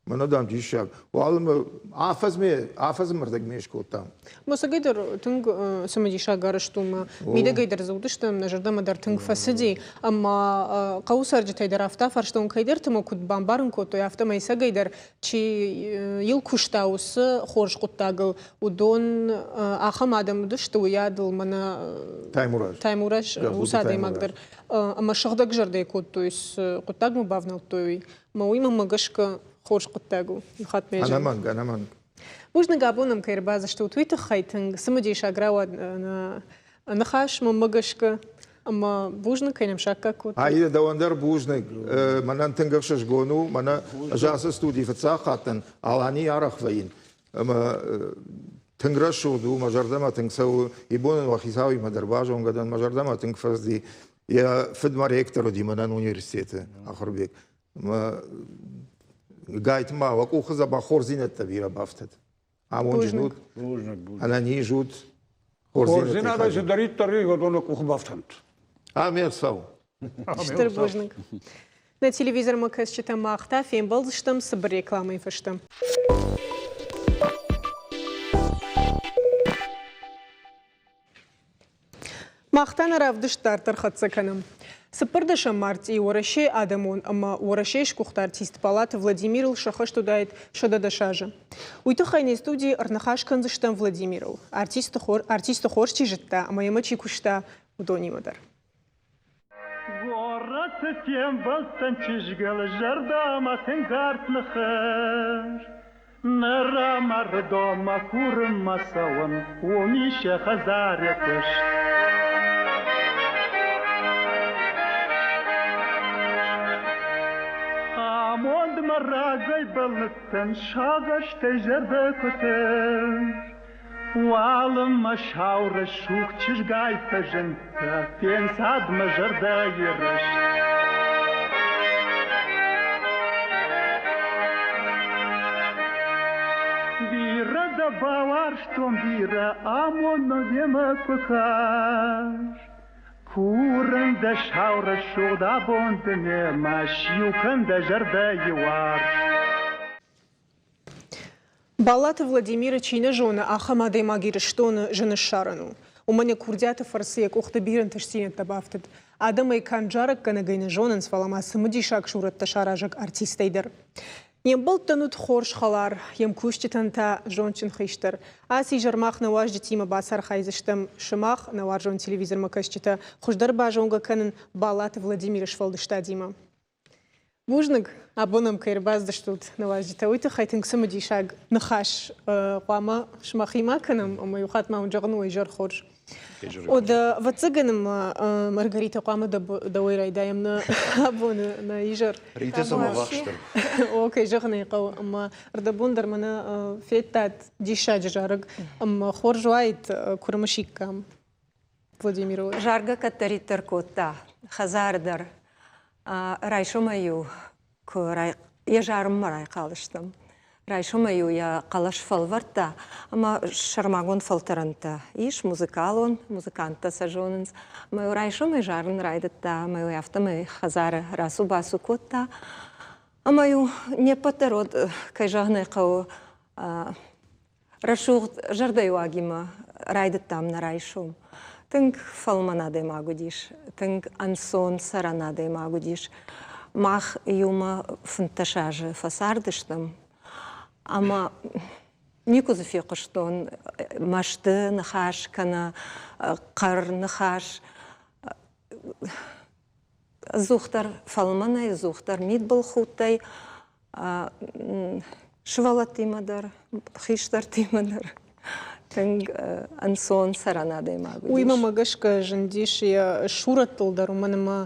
Мӕнӕ, дам, диссаг. Уалынмӕ афӕдзмӕ, афӕдзы мӕрдӕгмӕ скодтам. Мосагӕй дӕр тынг цымыдисаг арӕзт у мӕ мидӕгӕй дӕр дзы уыдыстӕм, нӕ зӕрдӕмӕ дӕр тынг фӕцыди. Ӕмӕ хъӕуы цӕрджытӕй дӕр афтӕ фарстон кӕйдӕрты мӕ куыд бамбарын кодтой, афтӕмӕй ӕцӕгӕй дӕр чи йыл куыста, уыцы хорз хъуыддагыл, уыдон ахӕм адӕм уыдысты, уыйадыл мӕнӕ Таймураз. Таймураз, уыцы адӕймаг дӕр. Ӕмӕ сыгъдӕг зӕрдӕ кодтой, цы хъуыддагмӕ бавнӕлдтой, уый. Ӕмӕ уый мӕнмӕ гӕсгӕ хорз хъуыддаг у. Иу хатт мӕ Ӕнӕмӕнг, ӕнӕмӕнг. Бузныг абон ӕм кӕй ӕрбадзыстут, уый тыххӕй тынг цымыдисаг рауад нӕ ныхас мӕнмӕ гӕсгӕ. Ӕмӕ бузныг, кӕй нӕм саккаг кодтай. Аида, дӕуӕн дӕр бузныг. Мӕнӕн тынг ӕхсызгон у. Мӕнӕ ӕз ацы студийы фыццаг хаттӕн Аланийы арӕх вӕййын. Ӕмӕ тынг рӕсугъд у, мӕ зӕрдӕмӕ тынг цӕуы. Ибон уӕ хицауимӕ дӕр базонгӕ дӕн, мӕ зӕрдӕмӕ тынг фӕцыди. Йӕ фыд ма ректор уыди мӕнӕн университеты, Ахуырбег. Ӕмӕ гайтма уӕ къухы дзӕбӕх хорздзинӕдтӕ бирӕ бафтыд. Амонджын ут, ӕнӕниз ут. Хорздзинадӕй цыдӕриддӕр и, уыдоны къухы бафтӕнт. Аме цӕу. Стыр бузныг. Нӕ телевизормӕ кӕсджытӕ мах та фембӕлдзыстӕм цыбыр рекламӕйы фӕстӕ. Мах та нӕ равдыст дарддӕр хӕццӕ кӕнӕм. Цыппӕрдӕсӕм мартъийы Уӕрӕсейы адӕмон ӕмӕ Уӕрӕсейы сгуыхт артист Балаты Владимирыл сӕххӕст уыдаид 110 азы. Уый тыххӕй не студийы ӕрныхас кӕндзыстӕм Владимирыл, артисты, хор, артисты хорз чи зыдта ӕмӕ йемӕ чи куыста, уыдонимӕ дӕр. Горӕты фембӕлдтӕн чызгыл зӕрдӕмӕ тынг арф ныхас. Ныр ӕмӕ курынмӕ цӕуын, уым ис йӕ хӕдзары куыст. Амондмӕ рагӕй бӕллыдтӕн, сагъӕстӕй зӕрдӕ куы тыхст. Уалынмӕ сау рӕсугъд чызгай фӕзындтӕ, фенцад мӕ зӕрдӕйы рыст. Бирӕ дӕ бауарзтон, бирӕ амонд мӕ демӕ куы каст. Курын дӕ сау рӕсугъд абон ды мемӕ, сиу кӕн дӕ зӕрдӕйы уарзт. Баллаты Владимиры чи нӕ зоны, ахӕм адӕймаг Ирыстоны зын ссарӕн у. Уымӕн йӕ курдиаты фӕрцы йӕ къухты бирӕ ӕнтыстдзинӕдтӕ бафтыд. Адӕм ӕй канд зарӕггӕнӕгӕй нӕ зонынц, фӕлӕ ма цымыдисаг сурӕттӕ саразӕг артисттӕй дӕр. Не мбӕлттӕн уыд хорз хӕлар, йе мкусджытӕн та зондджын хистӕр. Ацы изӕр мах нӕ уазджытимӕ бацархайдзыстӕм сымах, нӕ уарзон телевизормӕкӕсджытӕ, хуыздӕр базонгӕ кӕнын Баллаты Владимиры сфӕлдыстадимӕ. Бузныг, абон ӕм кӕй ӕрбацыдыстут нӕ уазджытӕ, уый тыххӕй тынг цымыдисаг ныхас хъуамӕ сымахимӕ кӕнӕм, ӕмӕ иу хатт ма уын зӕгъын уӕ изӕр хорз. Ода, ӕвӕццӕгӕн ӕмӕ Маргарита хъуамӕ дӕуӕй райдайӕм нӕ абоны нӕ изӕр. Рита сӕм ӕввахсдӕр. О, кӕй зӕгъын ӕй хъӕуы, ӕмӕ ӕрдӕбон дӕр мӕнӕ федтат диссаджы зарӕг, ӕмӕ хорз уаид, куы рымысиккам Владимиры. Заргӕ кӕддӕриддӕр кодта, хӕдзары дӕр. Райсомӕй-иу куы йӕ зарынмӕ райхъал стӕм. Райсомӕй-иу йӕ хъӕлӕс фӕлвӕрдта ӕмӕ сӕрмагонд фӕлтӕрӕнтӕ ис, музыкалон, музыканттӕ сӕ зонынц. Ӕмӕ-иу райсомӕй зарын райдыдта ӕмӕ-иу афтӕмӕй хӕдзары рацу-бацу кодта. Ӕмӕ-иу не ппӕт дӕр уӕд, кӕй зӕгъын ӕй хъӕуы, рӕсугъд зӕрдӕйыуагимӕ райдыдтам нӕ райсом. Тынг фӕлмӕн адӕймаг уыдис, тынг ӕнцон цӕрӕн адӕймаг уыдис. Мах иумӕ 15 азы фӕцардыстӕм ӕмӕ никуы дзы фехъуыстон мӕсты ныхас кӕнӕ хъӕр ныхас. Ӕдзухдӕр фӕлмӕнӕй, ӕдзухдӕр мидбылхудтӕй сывӕллӕттимӕ дӕр, хистӕртимӕ дӕр тынг ӕнцон цӕрӕн адӕймаг уыдис. Уый мӕмӕ гӕсгӕ зындис йӕ сурӕттыл дӕр, уымӕн ӕмӕ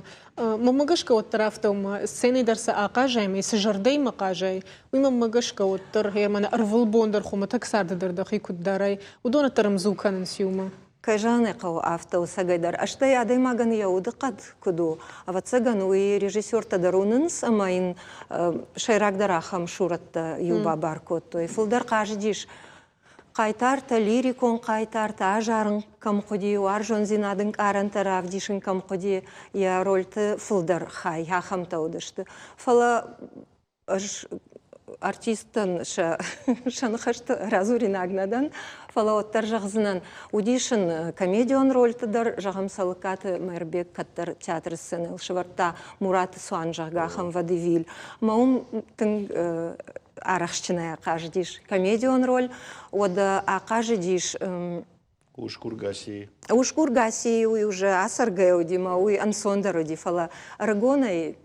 мӕмӕ гӕсгӕ уӕддӕр афтӕ у, ӕмӕ сценӕйы дӕр цы ахъазай ӕмӕ цы зӕрдӕимӕ хъазай, уый мӕмӕ гӕсгӕ уӕддӕр гъе мӕнӕ ӕрвылбон дӕр хуымӕтӕг царды дӕр дӕхи куыд дарай, уыдон уӕддӕр ӕмдзу кӕнынц иумӕ. Кӕй зӕгъын ӕй хъӕуы, афтӕ у цӕгӕйдӕр. Стӕй адӕймагӕн йӕ удыхъӕд куыд у, ӕвӕццӕгӕн, уый режиссертӕ дӕр уынынц ӕмӕ йын сӕйрагдӕр ахӕм сурӕттӕ иу бабар кодтой. Фылдӕр хъазыдис хъайтартӕ, лирикон хъайтартӕ, азарын кӕм хъуыди, уарзондзинады ӕнкъарӕнтӕ равдисын кӕм хъуыди, йӕ рольты фылдӕр хай ахӕмтӕ уыдысты. Фӕлӕ ӕз артисттӕн сӕ сӕ ныхӕсты радзуринаг нӕ дӕн, фӕлӕ уӕддӕр зӕгъдзынӕн, уыдис ын комедион рольты дӕр, зӕгъӕм, Цӕлыккаты Мӕирбег кӕддӕр театры сценӕйыл сӕвӕрдта Мураты цуан, зӕгъгӕ, ахӕм водевиль. Ӕмӕ уым тынг арӕхстджынӕй ахъазыдис комедион роль, уӕдӕ ахъазыдис Усгур Гаси. Усгур Гаси уый уже ацӕргӕ уыди мӕ уый ӕнцондӕр уыди, фӕлӕ ӕрыгонӕй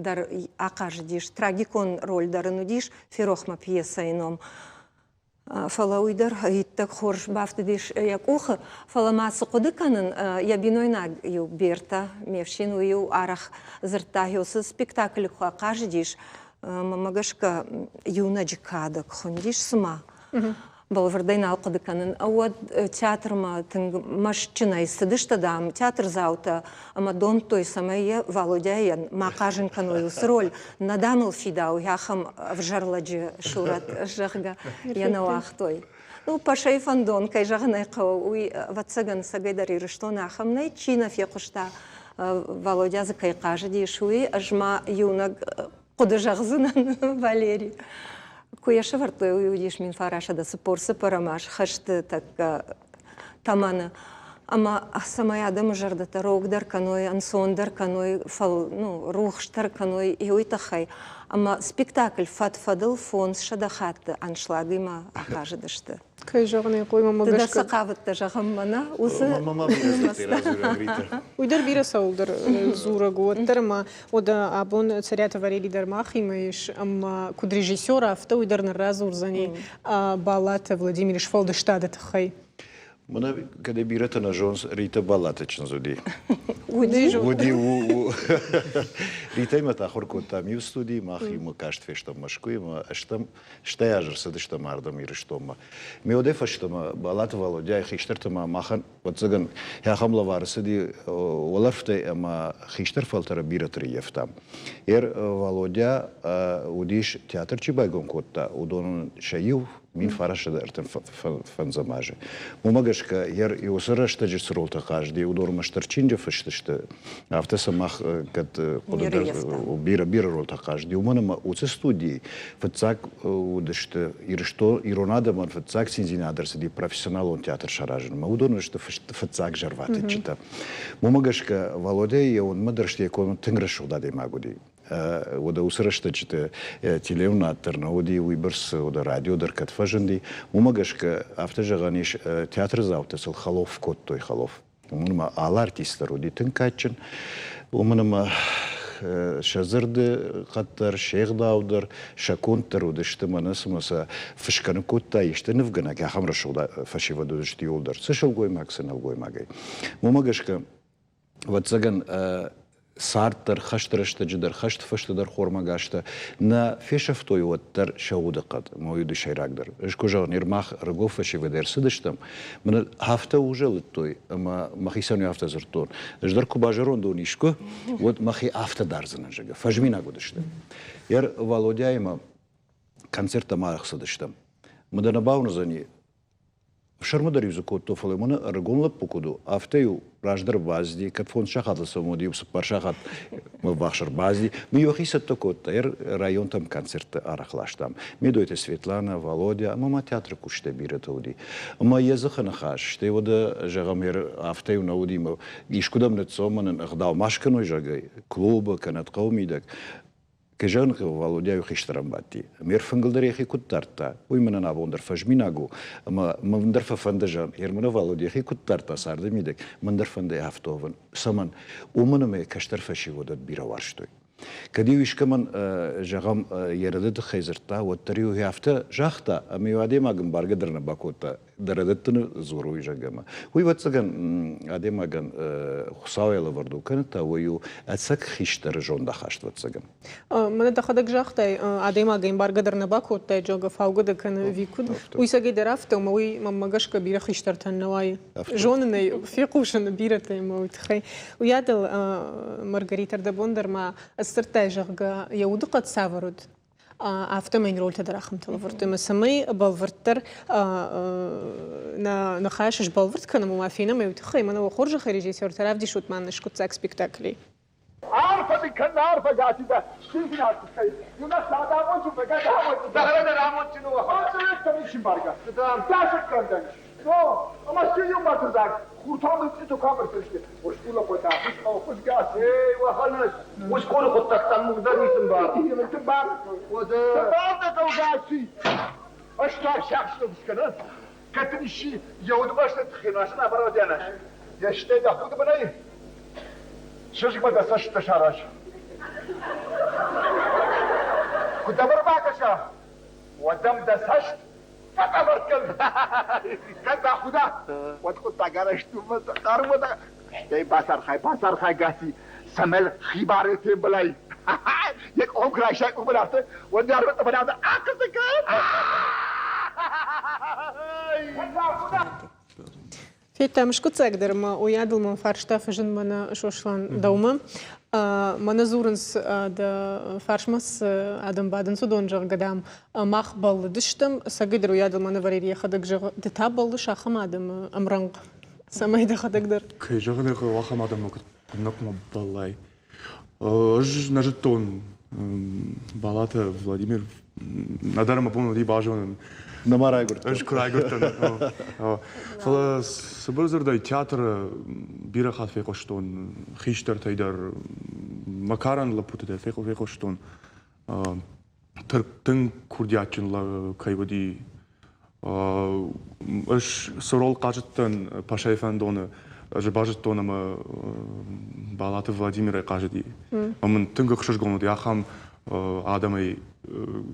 дӕр ахъазыдис, трагикон роль дӕр ын уыдис, ферох мӕ пьесӕйы ном. Фӕлӕ уый дӕр иттӕг хорз бафтыдис йӕ къухы. Фӕлӕ ма цы хъуыды кӕнын, йӕ бинойнаг иу Берта, ме фсин, уый-иу арӕх дзырдта, уыцы спектаклы куы ахъазыдис, мӕмӕ гӕсгӕ иунӕджы кадӕг хуындис цыма. Бӕлвырдӕй нал хъуыды кӕнын. Уӕд театрмӕ тынг мӕстджынӕй цыдысты, дам, театрдзаутӕ ӕмӕ домдтой, цӕмӕй йӕ Валодяйӕн ма хъазын кӕной уыцы роль, нӕ, дам, ыл фидауы ахӕм ӕвзӕр лӕджы сурӕт, зӕгъгӕ, йӕ нӕ уагътой. Ну, Пашайы фӕндон, кӕй зӕгъын ӕй хъӕуы, уый, ӕвӕццӕгӕн, цӕгӕйдӕр Ирыстоны ахӕм нӕй, чи нӕ фехъуыста, Валодя дзы кӕй хъазыдис, уый. Ӕз ма иунӕг хъуыды зӕгъдзынӕн, Валери. Куы йӕ сӕвӕрдтой, уый уыдис 1944 аз хӕсты тӕккӕ тӕмӕны. Ӕмӕ цӕмӕй адӕмы зӕрдӕтӕ рогдӕр кӕной, ӕнцондӕр кӕной, фӕл, ну, рухсдӕр кӕной, уый тыххӕй. Ӕмӕ спектакль фӕд-фӕдыл 500 хатты аншлагимӕ ахъазыдысты. Кӕй зӕгъын ӕй хъӕуы, мӕ гӕсгӕ. Ды дӕр цы хъавыдтӕ зӕгъынмӕ, нӕ? Уыцы Уый дӕр бирӕ цӕуылдӕр дзурӕг у, уӕддӕр ӕмӕ уӕдӕ абон Цӕриаты Валерий дӕр махимӕ ис, ӕмӕ куыд режиссер, афтӕ уый дӕр ныррадзурдзӕни Баллаты Владимиры сфӕлдыстады тыххӕй. Мӕнӕ кӕд бирӕтӕ нӕ зонынц, Рита Баллаты чындз уыди. Уыди? Уыди, у. Ритӕимӕ та ахуыр кодтам иу студийы, мах иумӕ каст фестӕм Мӕскуыйы ӕмӕ стӕм Стӕй аз ӕрцыдыстӕм ардӕм Ирыстонмӕ. Ме уӕдӕй фӕстӕмӕ Балаты Валодяйы хистӕртӕ ма махӕн, ӕвӕццӕгӕн, ахӕм лӕвар цыди уӕлӕрвтӕй ӕмӕ хистӕр фӕлтӕры бирӕты рыййӕфтам. Ер Валодя уыдис, театр чи байгом кодта, уыдонӕн сӕ иу, 1935 азы. Уымӕ гӕсгӕ ер уыцы рӕстӕджы цы ролтӕ хъазыди, уыдон ӕрмӕстдӕр чинджы фыст сты. Афтӕ сӕ мах кӕд хъуыды дӕр бирӕ бирӕ ролтӕ хъазыди, уымӕн ӕмӕ уыцы студийы фыццаг уыдысты Ирыстон, ирон адӕмӕн фыццаг циндзинад ӕрцыди профессионалон театр саразынмӕ. Уыдон сты фыццаг зӕрватыччытӕ. Уымӕ гӕсгӕ Валодя йӕ уындмӕ дӕр стӕй тынг рӕсугъд адӕймаг уыди. Уӕдӕ уыцы рӕстӕджыты телеуынад дӕр нӕ уыди, уыйбӕрц уӕдӕ радио дӕр кӕд фӕзынди. Уымӕ гӕсгӕ, афтӕ зӕгъӕн ис, театрдзаутӕ сыл хӕлоф кодтой, хӕлоф. Уымӕн ӕмӕ алы артист дӕр уыди тынг кадджын. Уымӕн ӕмӕ сӕ дзырды хъӕд дӕр, се гъдау дӕр, сӕ конд дӕр уыдысты, мӕнӕ цыма сӕ фысгӕ ныккодта исты нывгӕнӕг, ахӕм рӕсугъд фӕсивӕд уыдысты иууылдӕр, цы сылгоймаг, цы нӕлгоймагӕй. Уымӕ гӕсгӕ, ӕвӕццӕгӕн, цард дӕр, хӕсты рӕстӕджы дӕр, хӕсты фӕстӕ дӕр хормагазтӕ нӕ фесӕфтой уӕддӕр сӕ удыхъӕд, ӕмӕ уый уыди сӕйрагдӕр. Ӕз куы зӕгъын, ныр мах ӕрыгон фӕсивӕд ӕрцыдыстӕм, мӕнӕ афтӕ узӕлыдтой ӕмӕ мӕхицӕн афтӕ дзырдтон, ӕз дӕр куы базӕронд уон искуы, уӕд мӕхи афтӕ дардзынӕн, зӕгъгӕ, фӕзминаг уыдысты. Ер Валодяимӕ концерттӕм арӕх цыдыстӕм. Мӕ дӕ нӕ бауырндзӕни, Ӕфсӕрмы дӕр-иу дзы кодтон, фӕлӕ мӕнӕ ӕрыгон лӕппу куыд у, афтӕ-иу раздӕр базди, кӕд фондз сахаты цӕуын, уӕд-иу цыппар сахатмӕ ввахс ӕрбазди. Мый йӕхи цӕттӕ кодта, районтӕм концертты арӕх ластам. Медойты Светланӕ, Володя ӕмӕ ма театры кусджытӕ бирӕтӕ уыди. Ӕмӕ йӕ дзыхы ныхас, стӕй уӕдӕ, зӕгъӕм, афтӕ-иу нӕ уыди, искуыдӕм ныццӕуӕм, мӕнӕн ӕгъдау ма скӕной, зӕгъгӕ, клубы кӕнӕ хъӕуы мидӕг. Кӕй зӕгъын хъӕуы, Валодя-иу хистӕрӕн бадти. Ме рфынгыл дӕр йӕхи куыд дардта, уый мӕнӕн абон дӕр фӕзминаг у, ӕмӕ мӕн дӕр фӕфӕнды зӕгъын, Ермана Валодя йӕхи куыд дардта царды мидӕг, мӕн дӕр фӕнды афтӕ уӕвын. Цӕмӕн? Уымӕн ӕмӕ йӕ кӕстӕр фӕсивӕдӕн бирӕ уарзтой. Кӕд-иу искӕмӕн, зӕгъӕм, йӕ рӕдыды тыххӕй дзырдта, уӕддӕр-иу афтӕ загъта, ӕмӕ-иу адӕймаг ӕмбаргӕ дӕр нӕ бакодта, дӕ рӕдыдты дзуры уый, зӕгъгӕ. Уый, ӕвӕццӕгӕн, адӕймагӕн Хуыцауӕй лӕвӕрд у, кӕнӕ та уый у ӕцӕг хистӕры зондахаст, ӕвӕццӕгӕн. Мӕнӕ дӕхӕдӕг загътай, адӕймагӕн баргӕ дӕр нӕ бакодтай, зӕгъгӕ, фаугӕ дӕ кӕны ӕви куыд. Уый цӕгӕй дӕр афтӕ, ӕмӕ уый, мӕнмӕ гӕсгӕ, бирӕ хистӕртӕн нӕ уайы. Зонын ӕй, фехъусын бирӕтӕ ӕмӕ уый тыххӕй. Уыйадыл Маргарита ӕрдӕбон дӕр ма сдзырдтай, зӕгъгӕ, йӕ удыхъӕд цавӕр уыд, афтӕмӕй рольтӕ дӕр ахӕмтӕ лӕвӕрдтой. Ӕмӕ цӕмӕй бӕлвырддӕр нӕ ныхас сбӕлвырд кӕнӕм, ома фенӕм ӕй, уый тыххӕй мӕнӕ уӕ хорзӕхӕй режиссертӕ равдисут ма нын скъуыддзаг спектаклӕй. Арфӕ дын кӕн, арфӕ гатитӕ, стырдзинад тыххӕй. Иунӕг цардамонджын бӕгӕдамонджын, дӕхӕдӕг амондджын у. Ӕнцӕйӕгтӕ ничи мбаргӕ. Дӕсӕггӕндӕн. О, ӕмӕ сты иу мӕтырдаг. Хуртамыл цъиту кӕм ӕрцыдысты. Усгуры хъуыддаг, хуызгӕс. Ей, уӕхӕнӕс, усгуры хъуыддӕгтӕн мур дӕр ницы мбары. Ницы мбары. Уӕдӕ. Цӕбӕл хъӕугӕси? Ӕз та сиахсыл скӕнӕн. Кӕд дын исчи йӕ удыбӕсты тыххӕй нуазын абародианӕс, йӕ стӕй дӕ худы бынӕй чызгмӕ дӕ цӕстытӕ сараз. Куы дӕм ӕрбакӕса, уӕд ӕм дӕ цӕст фӕтъӕбӕртт кӕн. Кӕд бахуда, уӕд хъуыддаг арӕзт у хъару Стӕй бацархай, бацархай, Гаци, цӕмӕй хибарӕй фембӕлай. Йӕ къухы куы райсай къухы афтӕ, уӕд дӕ арвы тъӕпӕн ахъыдзы кӕн. Федтам скъуыддзаг дӕр ӕмӕ уыйадыл мӕм фарста фӕзынд мӕнӕ Сослан дӕумӕ. Мӕнӕ дзурынц дӕ фарсмӕ цы адӕм бадынц, уыдон, зӕгъгӕ, дам, мах бӕллыдыстӕм. Цӕгӕйдӕр уыйадыл мӕнӕ Валерий йӕхӕдӕг зӕгъы, ды та бӕллыс ахӕм адӕмы ӕмрӕнхъ, цӕмӕй дӕхӕдӕг дӕр. Кӕй зӕгъын ӕй хъӕуы, ахӕм адӕммӕ куыд нӕ хъуамӕ бӕллай. Ӕз нӕ зыдтон Балаты Владимир, нӕдӕр мӕ бон уыди базонын. Нӕма райгуырдтӕн. Ӕз куы райгуырдтӕн. Фӕлӕ цыбыр дзырдӕй театры бирӕ хатт фехъуыстон хистӕртӕй дӕр, мӕ карӕн лӕппуты дӕр фехъуыстон. Тынг курдиатджын кӕй уыди. Ӕз цы рол хъазыдтӕн Пашайы фӕндоны, ӕз базыдтон ӕмӕ Балаты Владимирӕй хъазыди. Ӕмӕ мын тынг ӕхсызгон уыди ахӕм адӕмӕй,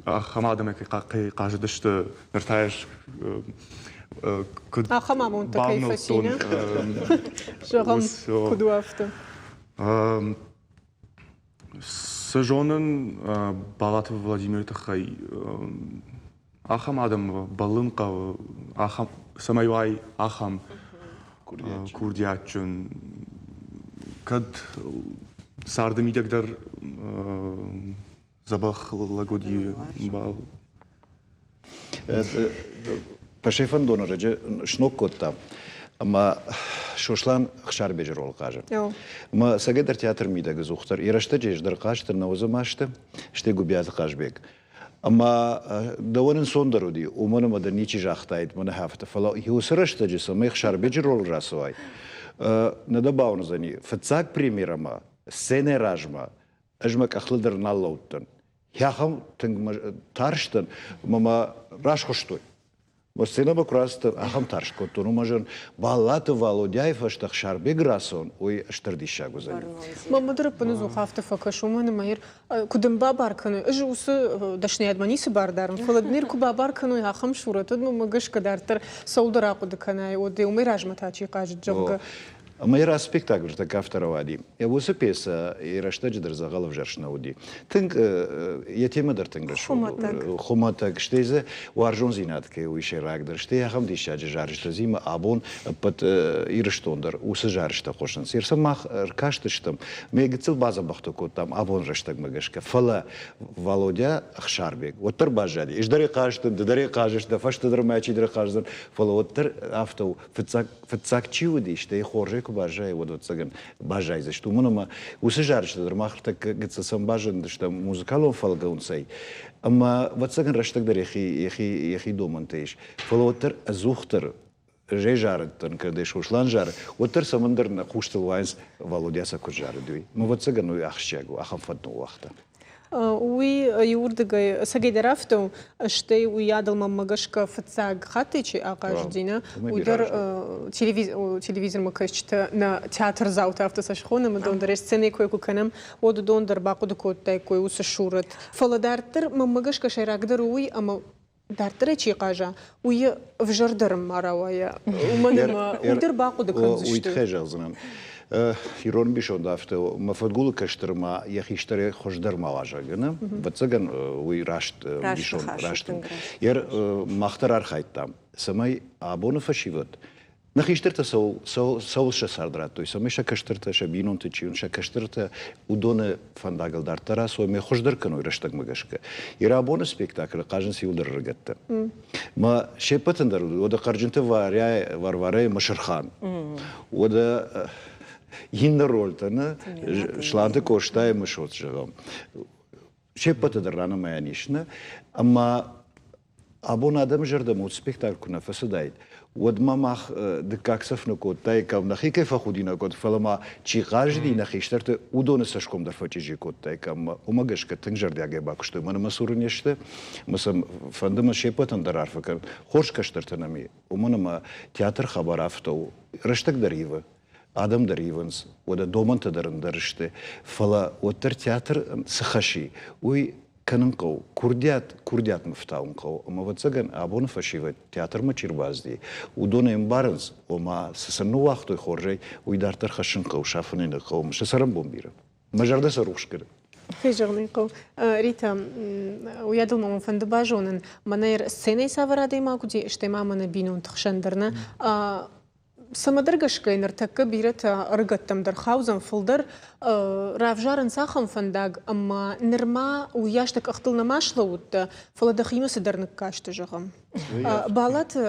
ахӕм адӕмӕй кӕй хъазыдысты. Ныр та ӕз куыд Ахӕм амондтӕ кӕй фӕци, нӕ? Зӕгъӕм, куыд у афтӕ? Цы зонын Балаты Владимиры тыххӕй, ахӕм адӕм бӕллын хъӕуы, ахӕм, цӕмӕй уай ахӕм курдиатджын. Кӕд царды мидӕг дӕр дзӕбӕх лӕг уыди, Фӕсефӕндоны раджы сног кодта ӕмӕ Сослан Ӕхсарбеджы ролы хъазы. Ӕмӕ цӕгӕдӕр театр мидӕг ӕдзухдӕр йӕ рӕстӕджы ӕз дӕр хъазты нӕуӕдзӕм азты, стӕй Гуыбиаты Хъазбег. Ӕмӕ дӕуӕн ӕнцондӕр уыди, уымӕн ӕмӕ дӕ ничи загътаид мӕнӕ афтӕ, фӕлӕ уыцы рӕстӕджы цӕмӕй Ӕхсарбеджы ролы рацӕуай, нӕ дӕ бауырндзӕни, фыццаг премьерӕмӕ, сценӕйы размӕ ӕз мӕ къӕхтыл дӕр нал лӕудтӕн. Ахӕм тынг тарстӕн, ӕмӕ мӕ расхуыстой. Мӕ сценӕмӕ куы рацыдтӕн, ахӕм тарст кодтон, уымӕ зӕгъын, Баллаты Валодяйы фӕстӕ Ӕхсарбег рацӕуын, уый стыр диссаг уыдзӕни. Мӕ мыдыр ӕппынӕдзух афтӕ фӕкӕсы, уымӕн ӕмӕ йыр куыд ын бабар кӕной, ӕз уыцы дӕсныйадмӕ ницы бар дарын, фӕлӕ дын куы бабар кӕной ахӕм сурӕт, уӕд мӕ гӕсгӕ дарддӕр цӕуылдӕр ахъуыды кӕнай, уӕд уымӕй размӕ та чи хъазыд, зӕгъгӕ. Ӕмӕ йӕ раст спектакль тӕккӕ афтӕ рауади. Уыцы пьесӕ йӕ рӕстӕджы дӕр дзӕгъӕл ӕвзӕрст нӕ уыди. Тынг, йӕ темӕ дӕр тынг рӕсугъд, хуымӕтӕг, стӕй дзы уарзондзинад кӕй уый сӕйрагдӕр, стӕй ахӕм диссаджы зарджытӕ дзимӕ абон ӕппӕт Ирыстон дӕр уыцы зарджытӕ хъуысынц. Ерсӕн мах ӕркастыстӕм, мӕ гыццыл бадзӕбӕхтӕ кодтам абон рӕстӕгмӕ гӕсгӕ, фӕлӕ Валодя Ӕхсарбег уӕддӕр баззади. Ӕз дӕр ӕй хъазтӕн, ды дӕр ӕй хъазыс, дӕ фӕстӕ дӕр мӕ чидӕр хъаздзӕн, фӕлӕ уӕддӕр афтӕ у, фыццаг фыццаг чи уыди, стӕй хорзӕй куы баззайы, уӕд ӕвӕццӕгӕн баззайдзысты. Уымӕн ӕмӕ уыцы зарджытӕ дӕр мах ӕртӕккӕ гыццыл сӕм базындыстӕм музыкалон фӕлгӕнцӕй. Ӕмӕ ӕвӕццӕгӕн рӕстӕг дӕр йӕхи, йӕхи, йӕхи домӕнтӕ ис. Фӕлӕ уӕддӕр ӕдзухдӕр ӕз зарыдтӕн, кӕд ӕй Сослан зары, уӕддӕр цӕмӕндӕр нӕ хъустыл уайынц, Валодя сӕ куыд зарыд, уый. Ӕмӕ ӕвӕццӕгӕн уый ахсджиаг у, ахӕм фӕд ныууагъта. Уый иуырдыгӕй ӕцӕгӕйдӕр афтӕ у, стӕй уыйадыл мӕнмӕ гӕсгӕ фыццаг хаттӕй чи ахъазыди, нӕ, уый дӕр телевизормӕ кӕсджытӕ, нӕ театрдзаутӕ афтӕ сӕ схонӕм, уыдон дӕр сценӕйы кой куы кӕнӕм, уӕд уыдон дӕр бахъуыды кодтаиккой уыцы сурӕт. Фӕлӕ дарддӕр мӕнмӕ гӕсгӕ сӕйрагдӕр у уый, ӕмӕ дарддӕр чи хъаза, уый ӕвзӕрдӕр ма рауайа. Уымӕн ӕмӕ уый дӕр бахъуыды кӕндзысты. Уый тыххӕй зӕгъдзынӕн. Ирон ӕмбисонд афтӕ мӕ фыдгулы кӕстӕр ма йӕ хистӕрӕй хуыздӕр ма уазӕг, нӕ? Ӕвӕццӕгӕн, уый раст ӕмбисонд раст. Мах дӕр архайдтам, цӕмӕй абоны фӕсивӕд Нӕ хистӕртӕ цӕуыл сӕ цард радтой, цӕмӕй сӕ кӕстӕртӕ, сӕ бинонты чи сӕ кӕстӕртӕ уыдоны фӕндагыл дарддӕр ацӕуой ӕмӕ хуыздӕр кӕной рӕстӕгмӕ гӕсгӕ. Ирабоны спектаклы хъазынц иуылдӕр ӕрыгӕттӕ. Мӕ се ппӕтӕн дӕр уӕдӕ Хъӕрджынты Варя, Варварӕйы Мысырхан. Уӕдӕ иннӕ рольтӕ, нӕ, Сланты Къостайы Мысост, зӕгъӕм. Се ппӕты дӕр ранымайӕн ис, нӕ? Ӕмӕ абон адӕмы зӕрдӕмӕ уыцы спектакль куы нӕ фӕцыдаид, уӕд ма мах дыккаг цӕф нӕ кодтаиккам, нӕхи кӕй фӕхудинаг кодта, фӕлӕ ма чи хъазыди нӕ хистӕрты, уыдоны цӕсгом дӕр фӕчъизи кодтаиккам. Уымӕ гӕсгӕ тынг зӕрдиагӕй бакуыстой. Мӕнӕ мӕ цуры не сты, ӕмӕ сӕм фӕнды мӕ се ппӕтӕн дӕр арфӕ кӕнын. Хорз кӕстӕртӕ нӕм и, уымӕн ӕмӕ театр хабар афтӕ у. Рӕстӕг дӕр ивы, адӕм дӕр ивынц, уӕдӕ домӕнтӕ дӕр ӕндӕр сты, фӕлӕ уӕддӕр театр цы хӕс и, уый кӕнын хъӕуы, курдиат, курдиатмӕ фтауын хъӕуы. Ӕмӕ, ӕвӕццӕгӕн, абоны фӕсивӕд театрмӕ чи рбацыди, уыдон ӕмбарынц, ома, цы сын ныууагътой хорзӕй, уый дарддӕр хӕссын хъӕуы, сафын ӕй нӕ хъӕуы. Сӕ цӕрӕнбон бирӕ. Мӕ зӕрдӕ сӕ рухс кӕны. Кӕй зӕгъын ӕй хъӕуы. Рита, уыйадыл ма мӕ фӕнды базонын, мӕнӕ сценӕйы цавӕр адӕймаг уыди, стӕй ма мӕнӕ бинонты хсӕн дӕр нӕ. Цӕмӕдӕр гӕсгӕ ныртӕккӕ бирӕтӕ ӕрыгӕттӕм дӕр хаудзӕн фылдӕр равзарынц ахӕм фӕндаг, ӕмӕ нырма уыйас дӕ къӕхтыл нӕма слӕууыдтӕ, фӕлӕ дӕхимӕ цыдӕр ныккасты, зӕгъӕм. Балаты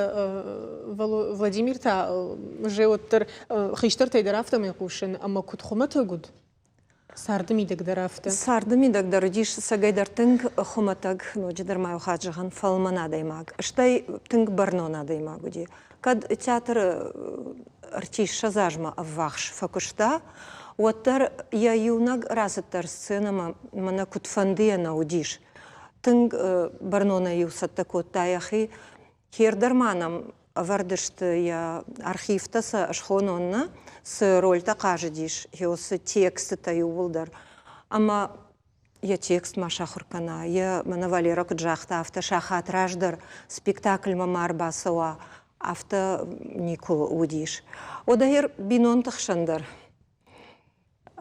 Владимир та уже уӕддӕр хистӕртӕй дӕр афтӕмӕй хъусын, ӕмӕ куыд хуымӕтӕг уыд, Царды мидӕг дӕр афтӕ. Царды мидӕг дӕр уыдис цӕгӕйдӕр тынг хуымӕтӕг, ноджыдӕр ма иу хатт зӕгъын, фӕлмӕн адӕймаг. Стӕй тынг бӕрнон адӕймаг уыди. Кӕд театры ӕртиссӕдз азмӕ ӕввахс фӕкуыста, уӕддӕр йӕ иунӕг рацыд дӕр сценӕмӕ мӕнӕ куыдфӕндыйӕ нӕ уыдис. Тынг бӕрнонӕй-иу цӕттӕ кодта йӕхи. Хердӕр ма нӕм ӕвӕрд сты йӕ архивтӕ сӕ схонон нӕ, цы рольтӕ хъазыдис, уыцы текстытӕ иууылдӕр. Ӕмӕ йӕ текст ма сахуыр кӕна, йӕ, мӕнӕ Валера куыд загъта, афтӕ сахат раздӕр спектакльмӕ ма ӕрбацӕуа, афтӕ никуы уыдис. Уӕдӕ йӕ бинонты хсӕн дӕр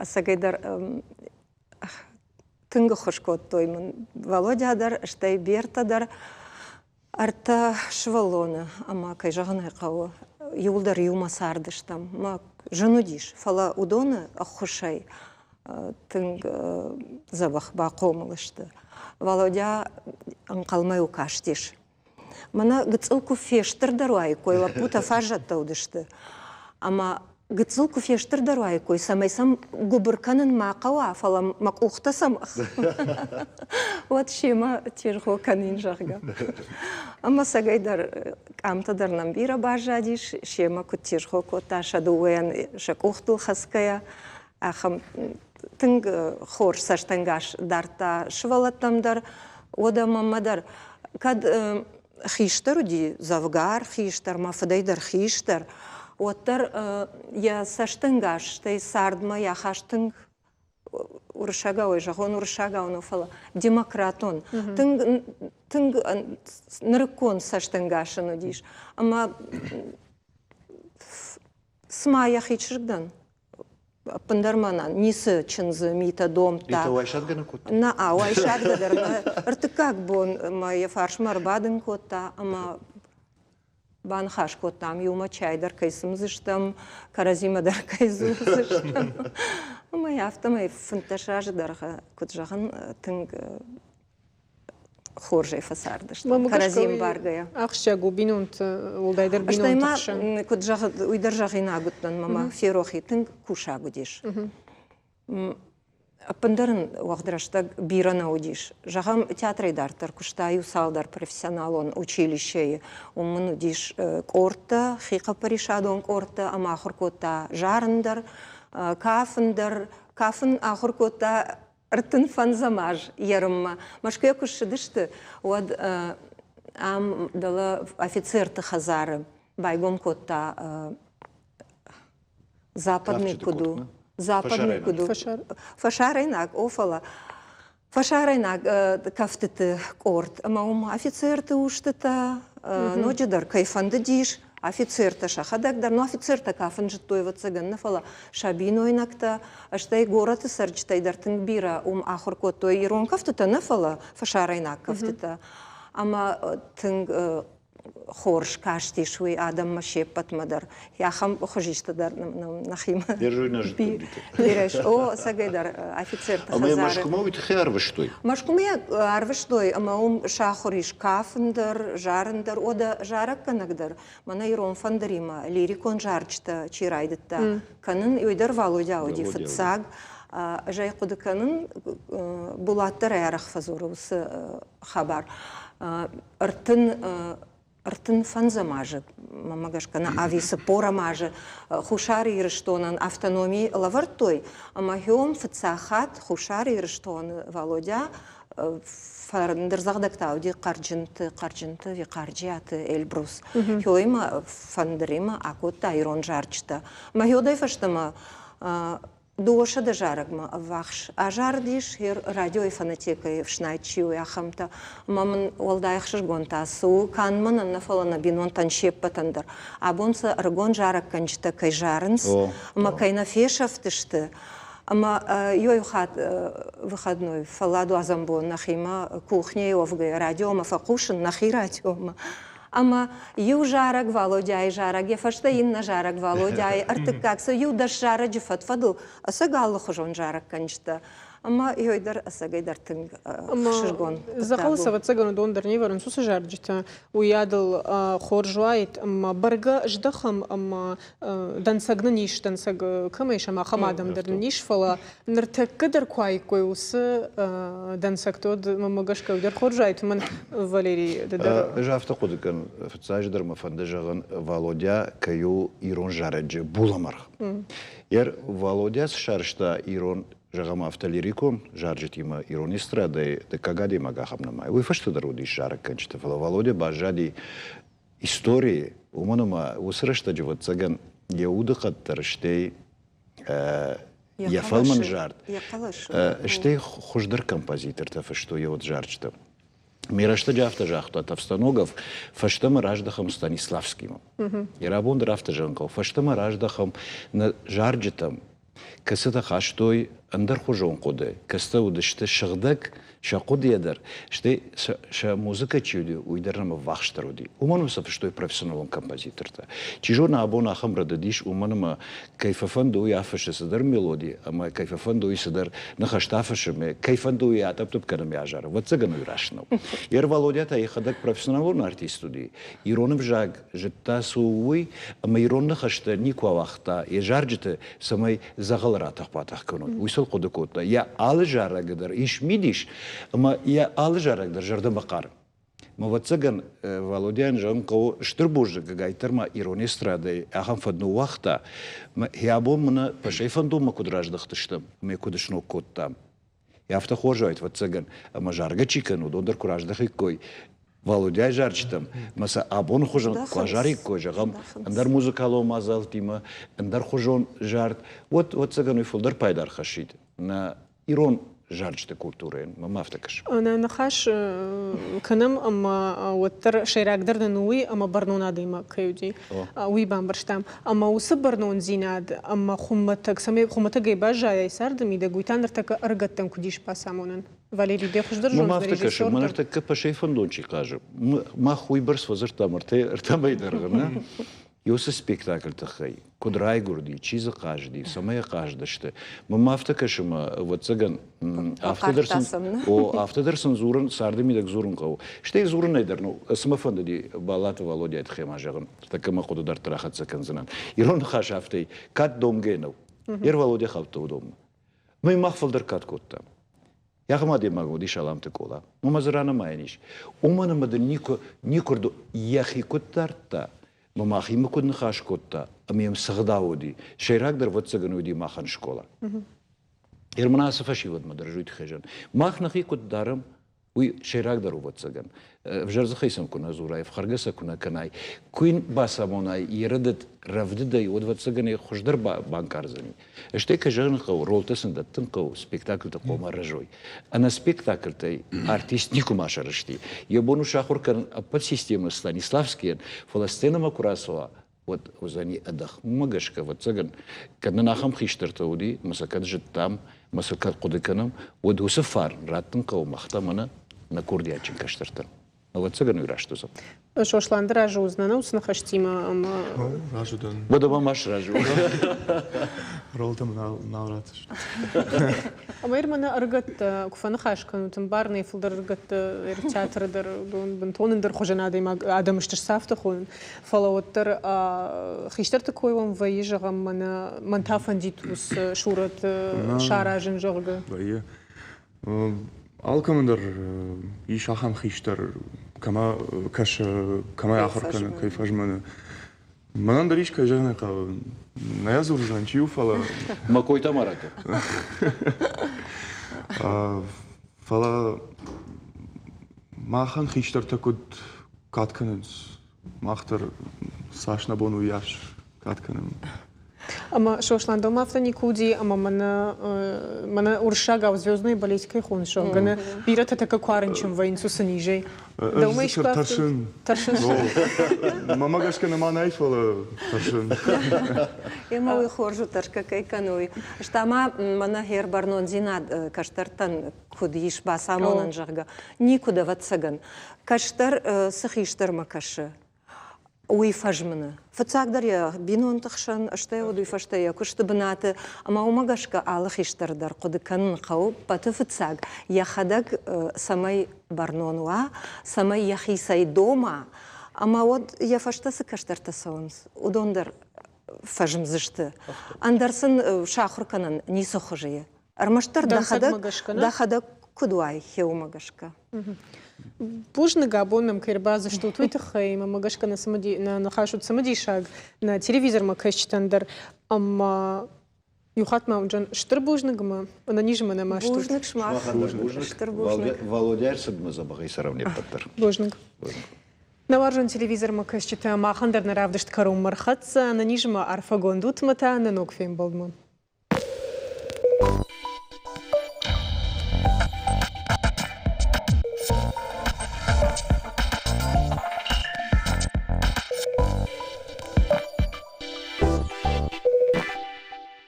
ӕцӕгӕйдӕр тынг ӕххуыс кодтой мын Валодя дӕр, стӕй Бертӕ дӕр. Ӕртӕ сывӕллоны ӕмӕ, кӕй зӕгъын ӕй хъӕуы, иуылдӕр иумӕ цардыстӕм. Мӕ зын уыдис, фӕлӕ уыдоны ӕххуысӕй тынг дзӕбӕх бахъомыл сты. Валодя ӕнхъӕлмӕ-иу кастис. Мӕнӕ гыццыл куы фестырдӕр уаиккой, лӕппутӕ фаззӕттӕ уыдысты. Ӕмӕ гыццыл куы фестырдӕр уаиккой, цӕмӕй сӕм гуыбыр кӕнын ма хъӕуа, фӕлӕ мӕ къухтӕ сӕм уӕд семӕ тезгъо кӕнин, зӕгъгӕ. Ӕмӕ цӕгӕйдӕр къамтӕ дӕр нӕм бирӕ баззадис, семӕ куыд тезгъо кодта сӕ дыууӕйӕн сӕ къухтыл хӕцгӕйӕ, ахӕм тынг хорз цӕстӕнгас дардта сывӕллӕттӕм дӕр, уӕдӕ мӕнмӕ дӕр. Кӕд хистӕр уыди, дзӕвгар хистӕр, мӕ фыдӕй дӕр хистӕр, уӕддӕр йӕ цӕстӕнгас, стӕй цардмӕ йӕ ахаст тынг уырыссагау зӕгъон, уырыссагау нӕ, фӕлӕ демократон, тынг, тынг нырыккон цӕстӕнгас ын уыдис. Ӕмӕ цы Цыма йӕхи чызг дӕн. Ӕппындӕр мӕнӕн ницы чындзы митӕ домдта. Митӕ уайсадгӕ нӕ кодта? Нӕ, уайсадгӕ дӕр нӕ. Ӕртыккаг бон мӕ йӕ фарсмӕ ӕрбадын кодта ӕмӕ баныхас кодтам, иумӕ чай дӕр кӕй цымдзыстӕм, кӕрӕдзимӕ дӕр кӕй дзурдзыстӕм. Ӕмӕ афтӕмӕй 15 азы дӕргъы, куыд зӕгъын, тынг хорзӕй фӕцардысты, кӕрӕдзи ӕмбаргӕйӕ. Ахсджиаг у бинонты, уӕлдайдӕр бинонты хсӕн. Стӕй ма, куыд зӕгъы, уый дӕр зӕгъинаг уыдтӕн, мӕ ферох и, тынг кусаг уыдис. Ӕппындӕр ын уӕгъд рӕстӕг бирӕ нӕ уыдис. Зӕгъӕм, театрӕй дарддӕр куыста иу цалдӕр профессионалон училищейы. Уым ын уыдис къордтӕ, хихъӕппӕрисадон къордтӕ ӕмӕ ахуыр кодта зарын дӕр, кафын дӕр. Кафын ахуыр кодта 35 аз ерынмӕ. Мӕскуыйӕ куы ссыдысты, уӕд ам дӕлӕ офицерты хӕдзары байгом кодта западный куыд у западный куыд у фӕсарӕйнаг о фӕлӕ фӕсарӕйнаг кӕфтыты къорд ӕмӕ уым офицерты устытӕ ноджыдӕр кӕй фӕндыдис офицертӕ сӕхӕдӕг дӕр, ну офицертӕ кафын зыдтой ӕвӕццӕгӕн нӕ, фӕлӕ сӕ бинойнӕгтӕ, стӕй горӕты цӕрджытӕй дӕр тынг бирӕ уым ахуыр кодтой ирон кӕфтытӕ нӕ, фӕлӕ фӕсарӕйнаг кӕфтытӕ. Ӕмӕ тынг хорз кастис уый адӕммӕ се ппӕтмӕ дӕр. Ахӕм хуызисты дӕр нӕхимӕ бирӕ ис. О, ӕцӕгӕй дӕр офицерты хӕдзары. Ӕмӕ Мӕскуымӕ уый тыххӕй ӕрвыстой? Мӕскуымӕ ӕрвыстой ӕмӕ уым сахуыр ис кафын дӕр, зарын дӕр, уӕдӕ зарӕггӕнӕг дӕр. Мӕнӕ ирон фӕндыримӕ лирикон зарджытӕ чи райдыдта кӕнын, уый дӕр Валодя уыди фыццаг. Ӕз ӕй хъуыды кӕнын, Булат дӕр ӕй арӕх фӕдзуры уыцы хабар. 35 азы, мӕнмӕ гӕсгӕ, нӕ ӕви 40 азы Хуссар Ирыстонӕн автономи лӕвӕрдтой, ӕмӕ хиом фыццаг хатт Хуссар Ирыстоны Валодя фӕндырдзӕгъдӕг та уыди Хъӕрджынты, Хъӕрджынты ӕви Хъарджиаты Эльбрус. Хиоимӕ фӕндыримӕ акодта ирон зарджытӕ. Мӕ хиодӕй фӕстӕмӕ 200 зарӕгмӕ ӕввахс азарыдис радиойы фонотекӕйы ӕфснайд чи у, ахӕмтӕ. Ӕмӕ мын уӕлдай ӕхсызгон та цы у, канд мӕнӕн нӕ, фӕлӕ нӕ бинонтӕн се ппӕтӕн дӕр. Абон сӕ ӕрыгон зарӕггӕнджытӕ кӕй зарынц ӕмӕ кӕй нӕ фесӕфтысты, ӕмӕ иу хатт выходной фӕлладуадзӕн бон нӕхимӕ кухняйы уӕвгӕйӕ радиомӕ фӕхъусын, нӕхи радиомӕ. Ӕмӕ иу зарӕг Валодяйы зарӕг, йӕ фӕстӕ иннӕ зарӕг Валодяйы, ӕртыккаг сӕ иу дӕс зарӕджы фӕд-фӕдыл ӕцӕг алыхуызон зарӕггӕнджытӕ. Ӕмӕ йой дӕр ӕцӕгӕй дӕр тынг ӕхсызгон. Дзӕгъӕлы ӕвӕццӕгӕн уыдон дӕр не вӕрынц уыцы зарджытӕ. Уыйадыл хорз уаид ӕмӕ бӕргӕ здӕхӕм ӕмӕ дӕнцӕг нын ис, дӕнцӕг кӕмӕ ис ӕмӕ ахӕм адӕм дӕр нын ис, фӕлӕ ныртӕккӕ дӕр куы аиккой уыцы дӕнцӕгтӕ, уӕд мӕнмӕ гӕсгӕ уый дӕр хорз уаид, уымӕн Валерий, ды дӕр. Ӕз афтӕ хъуыды кӕнын, фыццаджыдӕр мӕ фӕнды зӕгъын, Валодя кӕй у ирон зарӕджы булӕмӕргъ. Ер Валодя цы сарӕзта ирон, зӕгъӕм, афтӕ лирикон зарджытимӕ ирон эстрадӕйы дыккаг адӕймаг ахӕм нымайы. Уый фӕстӕ дӕр уыдис зарӕггӕнджытӕ, фӕлӕ Валодя баззади историйы, уымӕн ӕмӕ уыцы рӕстӕджы, ӕвӕццӕгӕн, йӕ удыхъӕд дӕр, стӕй йӕ фӕлмӕн зард, стӕй хуыздӕр композитортӕ фыстой йӕ уд зарджытӕ. Ме рӕстӕджы афтӕ загъта Товстоногов, фӕстӕмӕ раздӕхӕм Станиславскимӕ. Йӕ рабон дӕр афтӕ зӕгъын хъӕуы, фӕстӕмӕ раздӕхӕм нӕ зарджытӕм, кӕцытӕ хастой ӕндӕрхуызон хъуыды, кӕцытӕ уыдысты сыгъдӕг сӕ хъуыдыйӕ дӕр, стӕй сӕ музыкӕ чи уыди, уый дӕр нӕм ӕввахсдӕр уыди. Уымӕн сӕ фыстой профессионалон композитортӕ. Чи зоны, абон ахӕм рӕдыд ис, уымӕн ӕмӕ кӕй фӕфӕнды, уый афыссы цыдӕр мелоди, ӕмӕ кӕй фӕфӕнды, уый цыдӕр ныхӕстӕ афыссы, кӕй фӕнды, уый атъӕпп-тъӕпп кӕны ӕмӕ азары. Ӕвӕццӕгӕн, уый раст нӕу. Ер Валодя та йӕхӕдӕг профессионалон артист уыди, ирон ӕвзаг зыдта, цы у, уый, ӕмӕ ирон ныхӕстӕ никуы ауагъта йӕ зарджыты, цӕмӕй дзӕгъӕлы ратӕх-батӕх кӕной. Уый сыл хъуыды кодта. Йӕ алы зарӕгы дӕр ис мидис, ӕмӕ йӕ алы зарӕг дӕр зӕрдӕмӕ хъары. Ӕвӕццӕгӕн, Валодяйӕн зӕгъын хъӕуы стыр бузныг, ӕгайтдӕр ма ирон эстрадӕйы ахӕм фӕд ныууагъта. Йӕ абон мын фӕсӕй фӕндонмӕ куыд раздӕхтыстӕм ӕмӕ куыд сног кодтам. Афтӕ хорз уаид, ӕвӕццӕгӕн, ӕмӕ заргӕ чи кӕны, уыдон дӕр куы раздӕхиккой Валодяйы зарджытӕм, ӕмӕ сӕ абоны хуызӕн куы азариккой, зӕгъӕм, ӕндӕр музыкалон мадзӕлттимӕ, ӕндӕрхуызон зард, уӕд, ӕвӕццӕгӕн, уый фылдӕр пайда ӕрхӕссид нӕ ирон. зарджыты культурӕйӕн. Мӕм афтӕ кӕсы. Нӕ ныхас кӕнӕм ӕмӕ уӕддӕр сӕйрагдӕр нын уый ӕмӕ бӕрнон адӕймаг кӕй уыди, уый бамбӕрстам. Ӕмӕ уыцы бӕрнондзинад ӕмӕ хуымӕтӕг, цӕмӕй хуымӕтӕгӕй баззайай царды мидӕг, уый та ныртӕккӕ ӕрыгӕттӕн куыд ис бацамонӕн? Валерий, дӕ хуыздӕр зондзӕн Мӕм афтӕ кӕсы, мӕ ныртӕккӕ Пашайы фӕндон чи хъазы, мах уыйбӕрц фӕдзырдтам ӕртӕ мӕй дӕргъы, нӕ? Уыцы спектакль тыххӕй, куыд райгуырди, чи дзы хъазыди, цӕмӕй хъазыдысты. Мӕнмӕ афтӕ кӕсы, мӕ, ӕвӕццӕгӕн, афтӕ дӕр сын, о, афтӕ дӕр сын дзурын, царды мидӕг дзурын хъӕуы. Стӕй дзурынӕй дӕр, ну, цы мӕ фӕндыди Баллаты Валодяйы тыххӕй ма зӕгъын, тӕккӕ мӕ хъуыды дарддӕр ахӕццӕ кӕндзынӕн. Ирон ныхас афтӕ, кад домгӕ нӕу. Ер Валодя хаудта уыдонмӕ. Мӕ мах фылдӕр кад кодтам. Ахӕм адӕймаг уыди Саламты Къола. Уымӕ дзы ранымайӕн ис. Уымӕн ӕмӕ дын никуы, никуы йӕхи куыд дардта, ӕмӕ махимӕ куыд ныхас кодта, ӕмӕ йӕм цы гъдау уыди, сӕйрагдӕр ӕвӕццӕгӕн уыди махӕн скъола. Ерман ацы фӕсивӕдмӕ дӕр уый тыххӕй зӕгъын. Мах нӕхи куыд дарӕм, уый сӕйрагдӕр у, ӕвӕццӕгӕн. Ӕвзӕр дзыхӕй сӕм куы нӕ дзурай, ӕфхӕргӕ сӕ куы нӕ кӕнай, куы йын бацамонай йе рӕдыд рӕвдыдӕй, уӕд, ӕвӕццӕгӕн, ӕй хуыздӕр банкъардзӕни. Стӕй, кӕй зӕгъын хъӕуы, ролтӕ сын дӕттын хъӕуы, спектакльтӕ хъуамӕ рӕзой. Ӕнӕ спектакльтӕй артист никуы ма сырӕзти. Йӕ бон у сахуыр кӕнын ӕппӕт системӕ Станиславскийӕн, фӕлӕ сценӕмӕ куы рацӕуа, уӕд уыдзӕни ӕдых. Уымӕ гӕсгӕ, ӕвӕццӕгӕн, кӕд нын ахӕм хистӕртӕ уыди, ӕмӕ сӕ кӕд зыдтам, ӕмӕ сӕ кӕд хъуыды кӕнӕм, уӕд уыцы фарн раттын хъӕуы мах та мӕнӕ нӕ курдиатджын кӕстӕртӕн. Ӕвӕццӕгӕн, уый раст уыдзӕн. Сослан, ды разы уыдзынӕ нӕ уыцы ныхӕстимӕ ӕмӕ... Разы дӕн. Уӕдӕ ма ма сразы у. Ролтӕ мын нал ратдзысты. Ӕмӕ ир мӕнӕ ӕрыгӕттӕ куы фӕныхас кӕнут, ӕмбарын ӕй фылдӕр ӕрыгӕттӕ театры дӕр бынтон ӕндӕр хуызӕн адӕймаг адӕм сты сӕфты хонын. Фӕлӕ уӕддӕр хистӕрты кой уӕм вӕййы, зӕгъӕм, мӕнӕ мӕн та фӕндид уыцы сурӕт саразын, зӕгъгӕ. Вӕййы. Алкӕмӕн дӕр ис ахӕм хистӕр, кӕмӕ кӕсы, кӕмӕй ахуыр кӕны, кӕй фӕзмӕны. Мӕнӕн дӕр ис, кӕй зӕгъын ӕй хъӕуы, нӕ дзурдзынӕн чи у, фӕлӕ... Мӕ кой та ма ракӕн. Фӕлӕ махӕн хистӕртӕ куыд кад кӕнынц, мах дӕр цас нӕ бон уыйас кад кӕнӕм. Ӕмӕ Сослан дӕумӕ афтӕ никуы уыди, ӕмӕ мӕнӕ мӕнӕ уырыссагау звездные болезни кӕй хоныс, зӕгъгӕ, нӕ бирӕтӕ тӕккӕ куы арынчын вӕййынц уыцы низӕй. Дӕумӕ искуы афтӕ тӕрсын. Тӕрсын. Мӕмӕ гӕсгӕ нӕма нӕй, фӕлӕ тӕрсын. Ӕмӕ уый хорз у, тӕрсгӕ кӕй кӕны, уый. Стӕ ма мӕнӕ хер бӕрнондзинад кӕстӕртӕн куыд ис бацамонӕн, зӕгъгӕ, никуыд, ӕвӕццӕгӕн. Кӕстӕр цы хистӕрмӕ кӕсы, уый фӕзмыны. Фыццагдӕр йӕ бинонты хсӕн, стӕй уӕд уый фӕстӕ йӕ куысты бынаты, ӕмӕ уымӕ гӕсгӕ алы хистӕр дӕр хъуыды кӕнын хъӕуы ппӕты фыццаг йӕхӕдӕг цӕмӕй бӕрнон уа, цӕмӕй йӕхицӕй дома, ӕмӕ уӕд йӕ фӕстӕ цы кӕстӕртӕ цӕуынц, уыдон дӕр фӕзмдзысты. Ӕндӕр сын сахуыр кӕнӕн ницы хуызы и. Ӕрмӕстдӕр дӕхӕдӕг, дӕхӕдӕг куыд уай, хеуымӕ гӕсгӕ. Бузныг, абон нӕм кӕй ӕрбадзыстут, уый тыххӕй. Мӕнмӕ гӕсгӕ нӕ, цымыди, нӕ ныхас уыд цымыдисаг нӕ телевизормӕ кӕсджытӕн дӕр. Ӕмӕ иу хатт ма уын стыр бузныг ӕмӕ ӕнӕнизмӕ нӕ ма стут. Бузныг сымах. Стыр бузныг. Володя ӕрцыдмӕ дзӕбӕхӕй цӕрӕм не ппӕт дӕр. Бузныг. Нӕ уарзон телевизормӕ кӕсджытӕ, махӕн дӕр нӕ равдыст кӕронмӕ рхӕццӕ. Ӕнӕнизмӕ арфӕгонд ут ӕмӕ та нӕ ног фембӕлдмӕ.